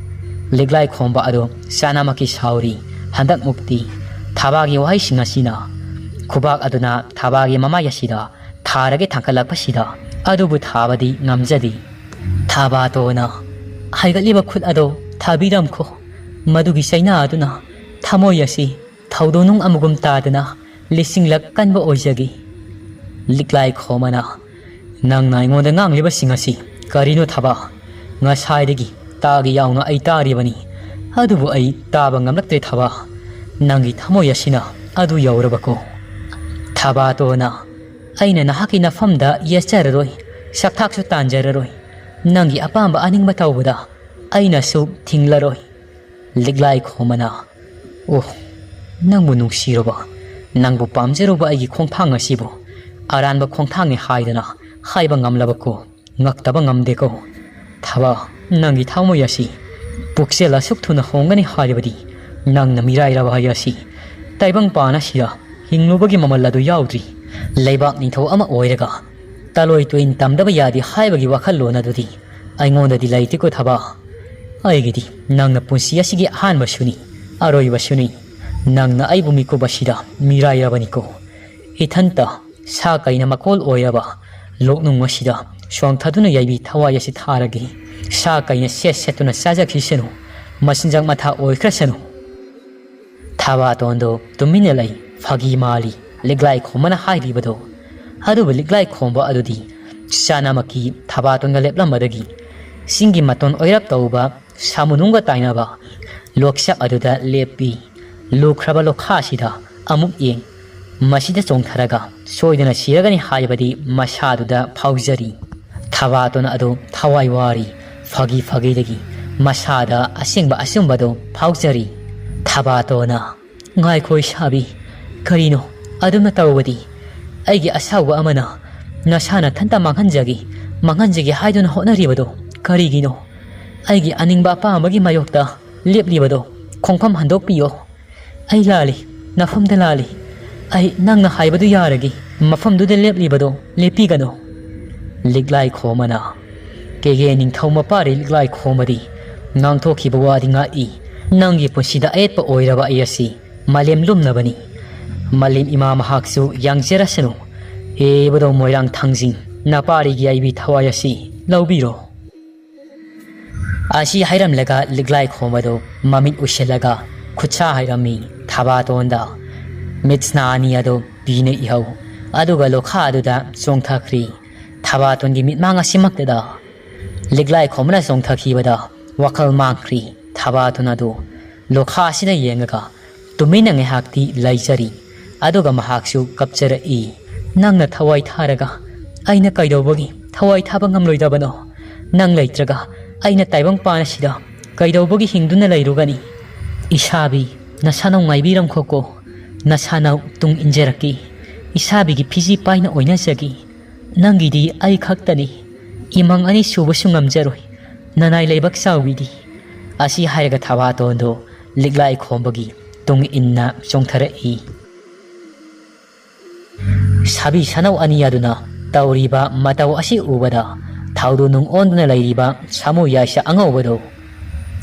ꯂꯤꯛꯂꯥꯏ ꯈꯣꯝꯕ ꯑꯗꯨ ꯆꯥꯅꯃꯛꯀꯤ ꯁꯥꯎꯔꯤ꯫ ꯍꯟꯗꯛꯃꯨꯛꯇꯤ ꯊꯕꯥꯒꯤ ꯋꯥꯍꯩꯁꯤꯡ ꯑꯁꯤꯅ ꯈꯨꯕꯥꯛ ꯑꯗꯨꯅ ꯊꯕꯥꯒꯤ ꯃꯃꯥꯏ ꯑꯁꯤꯗ ꯊꯥꯔꯒ ꯊꯥꯡꯒꯠꯂꯛꯄꯁꯤꯗ ꯑꯗꯨꯕꯨ ꯊꯥꯕꯗꯤ ꯉꯝꯖꯗꯦ꯫ ꯊꯕꯥꯇꯣꯟꯅ, "ꯍꯥꯏꯒꯠꯂꯤꯕ ꯈꯨꯠ ꯑꯗꯣ ꯊꯥꯕꯤꯔꯝꯈꯣ꯫ ꯃꯗꯨꯒꯤ ꯆꯩꯅꯥ ꯑꯗꯨꯅ ꯊꯃꯣꯏ ꯑꯁꯤ ꯊꯧꯗꯣꯅꯨꯡ ꯑꯃꯒꯨꯝ ꯇꯥꯗꯅ ꯂꯤꯁꯤꯡꯂꯛ ꯀꯟꯕ ꯑꯣꯏꯖꯒꯦ꯫" ꯂꯤꯛꯂꯥꯏ ꯈꯣꯝꯕꯅ, "ꯅꯪꯅ ꯑꯩꯉꯣꯟꯗ ꯉꯥꯡꯂꯤꯕꯁꯤꯡ ꯑꯁꯤ ꯀꯔꯤꯅꯣ ꯊꯕ? ꯉꯁꯥꯏꯗꯒꯤ ꯇꯥꯒꯦ ꯌꯥꯎꯅ ꯑꯩ ꯇꯥꯔꯤꯕꯅꯤ, ꯑꯗꯨꯕꯨ ꯑꯩ ꯇꯥꯕ ꯉꯝꯂꯛꯇ꯭ꯔꯦ ꯊꯕ꯫ ꯅꯪꯒꯤ ꯊꯃꯣꯏ ꯑꯁꯤꯅ ꯑꯗꯨ ꯌꯧꯔꯕꯀꯣ?" ꯊꯕꯥꯇꯣꯟꯅ, "ꯑꯩꯅ ꯅꯍꯥꯛꯀꯤ ꯅꯐꯝꯗ ꯌꯦꯠꯆꯔꯔꯣꯏ, ꯁꯛꯊꯥꯛꯁꯨ ꯇꯥꯟꯖꯔꯔꯣꯏ꯫ ꯅꯪꯒꯤ ꯑꯄꯥꯝꯕ ꯑꯅꯤꯡꯕ ꯇꯧꯕꯗ ꯑꯩꯅꯁꯨ ꯊꯤꯡꯂꯔꯣꯏ꯫" ꯂꯤꯛꯂꯥꯏ ꯈꯣꯝꯕꯅ, "ꯑꯣ, ꯅꯪꯕꯨ ꯅꯨꯡꯁꯤꯔꯨꯕ, ꯅꯪꯕꯨ ꯄꯥꯝꯖꯔꯨꯕ ꯑꯩꯒꯤ ꯈꯣꯡꯊꯥꯡ ꯑꯁꯤꯕꯨ ꯑꯔꯥꯟꯕ ꯈꯣꯡꯊꯥꯡꯅꯤ ꯍꯥꯏꯗꯅ ꯍꯥꯏꯕ ꯉꯝꯂꯕꯀꯣ, ꯉꯛꯇꯕ ꯉꯝꯗꯦꯀꯣ꯫ ꯊꯕꯥ, ꯅꯪꯒꯤ ꯊꯃꯣꯏ ꯑꯁꯤ ꯄꯨꯛꯆꯦꯜ ꯑꯁꯨꯛ ꯊꯨꯅ ꯍꯣꯡꯒꯅꯤ ꯍꯥꯏꯔꯕꯗꯤ ꯅꯪꯅ ꯃꯤꯔꯥꯏꯔꯕ ꯍꯥꯏ ꯑꯁꯤ ꯇꯥꯏꯕꯪꯄꯥꯟ ꯑꯁꯤꯗ ꯍꯤꯡꯂꯨꯕꯒꯤ ꯃꯃꯜ ꯑꯗꯨ ꯌꯥꯎꯗ꯭ꯔꯤ꯫ ꯂꯩꯕꯥꯛ ꯅꯤꯡꯊꯧ ꯑꯃ ꯑꯣꯏꯔꯒ ꯇꯂꯣꯏ ꯇꯨꯏꯟ ꯇꯝꯗꯕ ꯌꯥꯗꯦ ꯍꯥꯏꯕꯒꯤ ꯋꯥꯈꯜꯂꯣꯟ ꯑꯗꯨꯗꯤ ꯑꯩꯉꯣꯟꯗꯗꯤ ꯂꯩꯇꯦꯀꯣ ꯊꯕꯥ꯫ ꯑꯩꯒꯤꯗꯤ ꯅꯪꯅ ꯄꯨꯟꯁꯤ ꯑꯁꯤꯒꯤ ꯑꯍꯥꯟꯕꯁꯨꯅꯤ, ꯑꯔꯣꯏꯕꯁꯨꯅꯤ꯫ ꯅꯪꯅ ꯑꯩꯕꯨ ꯃꯤꯀꯨꯞ ꯑꯁꯤꯗ ꯃꯤꯔꯥꯏꯔꯕꯅꯤꯀꯣ꯫ ꯏꯊꯟꯇ ꯁꯥ ꯀꯩꯅ ꯃꯀꯣꯜ ꯑꯣꯏꯔꯕ ꯂꯣꯛꯅꯨꯡ ꯑꯁꯤꯗ ꯆꯣꯡꯊꯗꯨꯅ ꯌꯥꯏꯕꯤ ꯊꯋꯥꯏ ꯑꯁꯤ ꯊꯥꯔꯒꯦ꯫ ꯁꯥ ꯀꯩꯅ ꯁꯦꯠ ꯁꯦꯠꯇꯨꯅ ꯆꯥꯖꯈꯤꯁꯅꯨ, ꯃꯆꯤꯟꯖꯥꯛ ꯃꯊꯥ ꯑꯣꯏꯈ꯭ꯔꯁꯅꯨ꯫ ꯊꯕꯥꯇꯣꯟꯗꯣ ꯇꯨꯃꯤꯟꯅ ꯂꯩ꯫ ꯐꯥꯒꯤ ꯃꯥꯜꯂꯤ ꯂꯤꯛꯂꯥꯏ ꯈꯣꯝꯕꯅ ꯍꯥꯏꯔꯤꯕꯗꯣ꯫ ꯑꯗꯨꯕꯨ ꯂꯤꯛꯂꯥꯏ ꯈꯣꯝꯕ ꯑꯗꯨꯗꯤ ꯆꯥꯅꯃꯛꯀꯤ ꯊꯕꯥꯇꯣꯟꯒ ꯂꯦꯞꯂꯝꯕꯗꯒꯤ ꯆꯤꯡꯒꯤ ꯃꯇꯣꯟ ꯑꯣꯏꯔꯞ ꯇꯧꯕ ꯁꯥꯃꯨꯅꯨꯡꯒ ꯇꯥꯏꯅꯕ ꯂꯣꯛꯆꯥꯛ ꯑꯗꯨꯗ ꯂꯦꯞꯄꯤ꯫ ꯂꯨꯈ꯭ꯔꯕ ꯂꯣꯈꯥꯁꯤꯗ ꯑꯃꯨꯛ ꯌꯦꯡ꯫ ꯃꯁꯤꯗ ꯆꯣꯡꯊꯔꯒ ꯁꯣꯏꯗꯅ ꯁꯤꯔꯒꯅꯤ ꯍꯥꯏꯕꯗꯤ ꯃꯁꯥꯗꯨꯗ ꯐꯥꯎꯖꯔꯤ꯫ ꯊꯕꯥꯇꯣꯟ ꯑꯗꯨ ꯊꯋꯥꯏ ꯋꯥꯔꯤ꯫ ꯐꯥꯒꯤ ꯐꯥꯒꯤꯗꯒꯤ ꯃꯁꯥꯗ ꯑꯁꯦꯡꯕ ꯑꯆꯨꯝꯕꯗꯨ ꯐꯥꯎꯖꯔꯤ꯫ ꯊꯕꯥꯇꯣꯟꯅ, "ꯉꯥꯏꯈꯣ ꯏꯁꯥꯕꯤ, ꯀꯔꯤꯅꯣ ꯑꯗꯨꯝꯅ ꯇꯧꯕꯗꯤ? ꯑꯩꯒꯤ ꯑꯁꯥꯎꯕ ꯑꯃꯅ ꯅꯁꯥ ꯅꯊꯟꯇ ꯃꯥꯡꯍꯟꯖꯒꯦ, ꯃꯥꯡꯍꯟꯖꯒꯦ ꯍꯥꯏꯗꯨꯅ ꯍꯣꯠꯅꯔꯤꯕꯗꯣ ꯀꯔꯤꯒꯤꯅꯣ? ꯑꯩꯒꯤ ꯑꯅꯤꯡꯕ ꯑꯄꯥꯝꯕꯒꯤ ꯃꯥꯌꯣꯛꯇ ꯂꯦꯞꯂꯤꯕꯗꯣ ꯈꯣꯡꯐꯝ ꯍꯟꯗꯣꯛꯄꯤꯌꯣ꯫ ꯑꯩ ꯂꯥꯜꯂꯤ, ꯅꯐꯝꯗ ꯂꯥꯜꯂꯤ꯫ ꯑꯩ ꯅꯪꯅ ꯍꯥꯏꯕꯗꯨ ꯌꯥꯔꯒꯦ, ꯃꯐꯝꯗꯨꯗ ꯂꯦꯞꯂꯤꯕꯗꯣ ꯂꯦꯞꯄꯤꯒꯅꯨ꯫" ꯂꯤꯛꯂꯥꯏ ꯈꯣꯝꯕꯅ, ꯀꯦꯒꯦ ꯅꯤꯡꯊꯧ ꯃꯄꯥꯔꯤ ꯂꯤꯛꯂꯥꯏ ꯈꯣꯝꯕꯗꯤ ꯉꯥꯡꯊꯣꯛꯈꯤꯕ ꯋꯥꯗꯤ ꯉꯥꯛꯏ꯫ ꯅꯪꯒꯤ ꯄꯨꯟꯁꯤꯗ ꯑꯌꯦꯠꯄ ꯑꯣꯏꯔꯕ ꯑꯩ ꯑꯁꯤ ꯃꯥꯂꯦꯝ ꯂꯨꯝꯅꯕꯅꯤ꯫ ꯃꯥꯂꯦꯝ ꯏꯃꯥ ꯃꯍꯥꯛꯁꯨ ꯌꯥꯡꯖꯔꯁꯅꯨ꯫ ꯍꯦꯕꯗꯣ ꯃꯣꯏꯔꯥꯡ ꯊꯥꯡꯖꯤꯡ, ꯅꯄꯥꯔꯤꯒꯤ ꯑꯩꯕꯤ ꯊꯋꯥꯏ ꯑꯁꯤ ꯂꯧꯕꯤꯔꯣ꯫ ꯑꯁꯤ ꯍꯥꯏꯔꯝꯂꯒ ꯂꯤꯛꯂꯥꯏ ꯈꯣꯝꯕꯗꯨ ꯃꯃꯤꯠ ꯎꯏꯁꯤꯜꯂꯒ ꯈꯨꯠꯁꯥ ꯍꯥꯏꯔꯝꯃꯤ ꯊꯕꯥꯇꯣꯟꯗ꯫ ꯃꯤꯠꯁꯅꯥ ꯑꯅꯤ ꯑꯗꯨ ꯄꯤꯅ ꯏꯍꯧ꯫ ꯑꯗꯨꯒ ꯂꯣꯈꯥ ꯑꯗꯨꯗ ꯆꯣꯡꯊꯈ꯭ꯔꯤ꯫ ꯊꯕꯥꯇꯣꯟꯒꯤ ꯃꯤꯠꯃꯥꯡ ꯑꯁꯤꯃꯛꯇꯗ ꯂꯤꯛꯂꯥꯏ ꯈꯣꯝꯕꯅ ꯆꯣꯡꯊꯈꯤꯕꯗ ꯋꯥꯈꯜ ꯃꯥꯡꯈ꯭ꯔꯤ꯫ ꯊꯕꯥꯇꯣꯟ ꯑꯗꯨ ꯂꯣꯈꯥ ꯑꯁꯤꯗ ꯌꯦꯡꯉꯒ ꯇꯨꯃꯤꯟꯅ ꯉꯥꯏꯍꯥꯛꯇꯤ ꯂꯩꯖꯔꯤ꯫ ꯑꯗꯨꯒ ꯃꯍꯥꯛꯁꯨ ꯀꯞꯆꯔꯛꯏ꯫ "ꯅꯪꯅ ꯊꯋꯥꯏ ꯊꯥꯔꯒ ꯑꯩꯅ ꯀꯩꯗꯧꯕꯒꯤ ꯊꯋꯥꯏ ꯊꯥꯕ ꯉꯝꯂꯣꯏꯗꯕꯅꯣ? ꯅꯪ ꯂꯩꯇ꯭ꯔꯒ ꯑꯩꯅ ꯇꯥꯏꯕꯪꯄꯥꯟ ꯑꯁꯤꯗ ꯀꯩꯗꯧꯕꯒꯤ ꯍꯤꯡꯗꯨꯅ ꯂꯩꯔꯨꯒꯅꯤ? ꯏꯁꯥꯕꯤ, "ꯅꯁꯥꯅꯧ ꯉꯥꯏꯕꯤꯔꯝꯈꯣꯀꯣ, ꯅꯁꯥꯅꯧ ꯇꯨꯡ ꯏꯟꯖꯔꯛꯀꯦ, ꯏꯁꯥꯕꯤꯒꯤ ꯐꯤꯖꯤ ꯄꯥꯏꯅ ꯑꯣꯏꯅꯖꯒꯦ꯫ ꯅꯪꯒꯤꯗꯤ ꯑꯩ ꯈꯛꯇꯅꯤ, ꯏꯃꯪ ꯑꯅꯤ ꯁꯨꯕꯁꯨ ꯉꯝꯖꯔꯣꯏ, ꯅꯅꯥꯏ ꯂꯩꯕꯥꯛ ꯆꯥꯎꯕꯤꯗꯤ"꯫ ꯑꯁꯤ ꯍꯥꯏꯔꯒ ꯊꯕꯥꯇꯣꯟꯗꯣ ꯂꯤꯛꯂꯥꯏ ꯈꯣꯝꯕꯒꯤ ꯇꯨꯡ ꯏꯟꯅ ꯆꯣꯡꯊꯔꯛꯏ꯫ ꯁꯥꯕꯤ ꯁꯅꯧ ꯑꯅꯤ ꯑꯗꯨꯅ ꯇꯧꯔꯤꯕ ꯃꯇꯧ ꯑꯁꯤ ꯎꯕꯗ, ꯊꯧꯗꯨ ꯅꯨꯡ ꯑꯣꯟꯗꯨꯅ ꯂꯩꯔꯤꯕ ꯁꯥꯃꯨ ꯌꯥꯏꯁ ꯑꯉꯧꯕꯗꯨ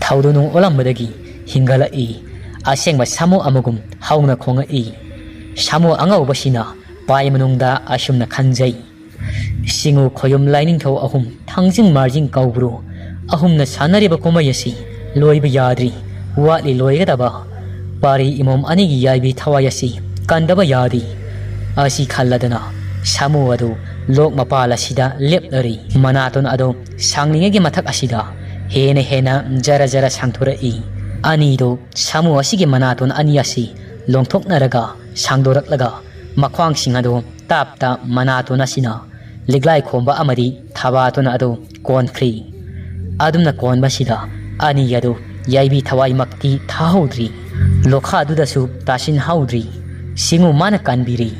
ꯊꯧꯗꯨ ꯅꯨꯡ ꯑꯣꯜꯂꯝꯕꯗꯒꯤ ꯍꯤꯡꯒꯠꯂꯛꯏ꯫ ꯑꯁꯦꯡꯕ ꯁꯥꯃꯨ ꯑꯃꯒꯨꯝ ꯍꯧꯅ ꯈꯣꯡꯉꯛꯏ꯫ ꯁꯥꯃꯨ ꯑꯉꯧꯕꯁꯤꯅ ꯄꯥꯏ ꯃꯅꯨꯡꯗ ꯑꯁꯨꯝꯅ ꯈꯟꯖꯩ: "ꯁꯤꯡꯉꯨ ꯈꯣꯌꯨꯝ ꯂꯥꯏꯅꯤꯡꯊꯧ ꯑꯍꯨꯝ, ꯊꯥꯡꯖꯤꯡ ꯃꯥꯔꯖꯤꯡ ꯀꯧꯕ꯭ꯔꯨ, ꯑꯍꯨꯝꯅ ꯁꯥꯟꯅꯔꯤꯕ ꯀꯨꯝꯍꯩ ꯑꯁꯤ ꯂꯣꯏꯕ ꯌꯥꯗ꯭ꯔꯤ, ꯋꯥꯠꯂꯤ ꯂꯣꯏꯒꯗꯕ꯫ ꯄꯥꯔꯤ ꯏꯃꯣꯝ ꯑꯅꯤꯒꯤ ꯌꯥꯏꯕꯤ ꯊꯋꯥꯏ ꯑꯁꯤ ꯀꯟꯗꯕ ꯌꯥꯗꯦ"꯫ ꯑꯁꯤ ꯈꯜꯂꯗꯅ ꯁꯥꯃꯨ ꯑꯗꯨ ꯂꯣꯛ ꯃꯄꯥꯜ ꯑꯁꯤꯗ ꯂꯦꯞꯂꯔꯤ꯫ ꯃꯅꯥꯇꯣꯟ ꯑꯗꯨ ꯁꯥꯡꯂꯤꯉꯩꯒꯤ ꯃꯊꯛ ꯑꯁꯤꯗ ꯍꯦꯟꯅ ꯍꯦꯟꯅ ꯖꯔ ꯖꯔ ꯁꯥꯡꯊꯣꯔꯛꯏ꯫ ꯑꯅꯤꯗꯨ ꯁꯥꯃꯨ ꯑꯁꯤꯒꯤ ꯃꯅꯥꯇꯣꯟ ꯑꯅꯤ ꯑꯁꯤ ꯂꯣꯡꯊꯣꯛꯅꯔꯒ ꯁꯥꯡꯗꯣꯔꯛꯂꯒ ꯃꯈ꯭ꯋꯥꯡꯁꯤꯡ ꯑꯗꯨ ꯇꯥꯞꯇ ꯃꯅꯥꯇꯣꯟ ꯑꯁꯤꯅ ꯂꯤꯛꯂꯥꯏ ꯈꯣꯝꯕ ꯑꯃꯗꯤ ꯊꯕꯥꯇꯣꯟ ꯑꯗꯨ ꯀꯣꯟꯈ꯭ꯔꯤ꯫ ꯑꯗꯨꯝꯅ ꯀꯣꯟꯕꯁꯤꯗ ꯑꯅꯤ ꯑꯗꯨ ꯌꯥꯏꯕꯤ ꯊꯋꯥꯏꯃꯛꯇꯤ ꯊꯥꯍꯧꯗ꯭ꯔꯤ꯫ ꯂꯣꯈꯥꯗꯨꯗꯁꯨ ꯇꯥꯁꯤꯟꯍꯧꯗ꯭ꯔꯤ꯫ ꯁꯤꯡꯉꯨ ꯃꯥꯅ ꯀꯟꯕꯤꯔꯤ꯫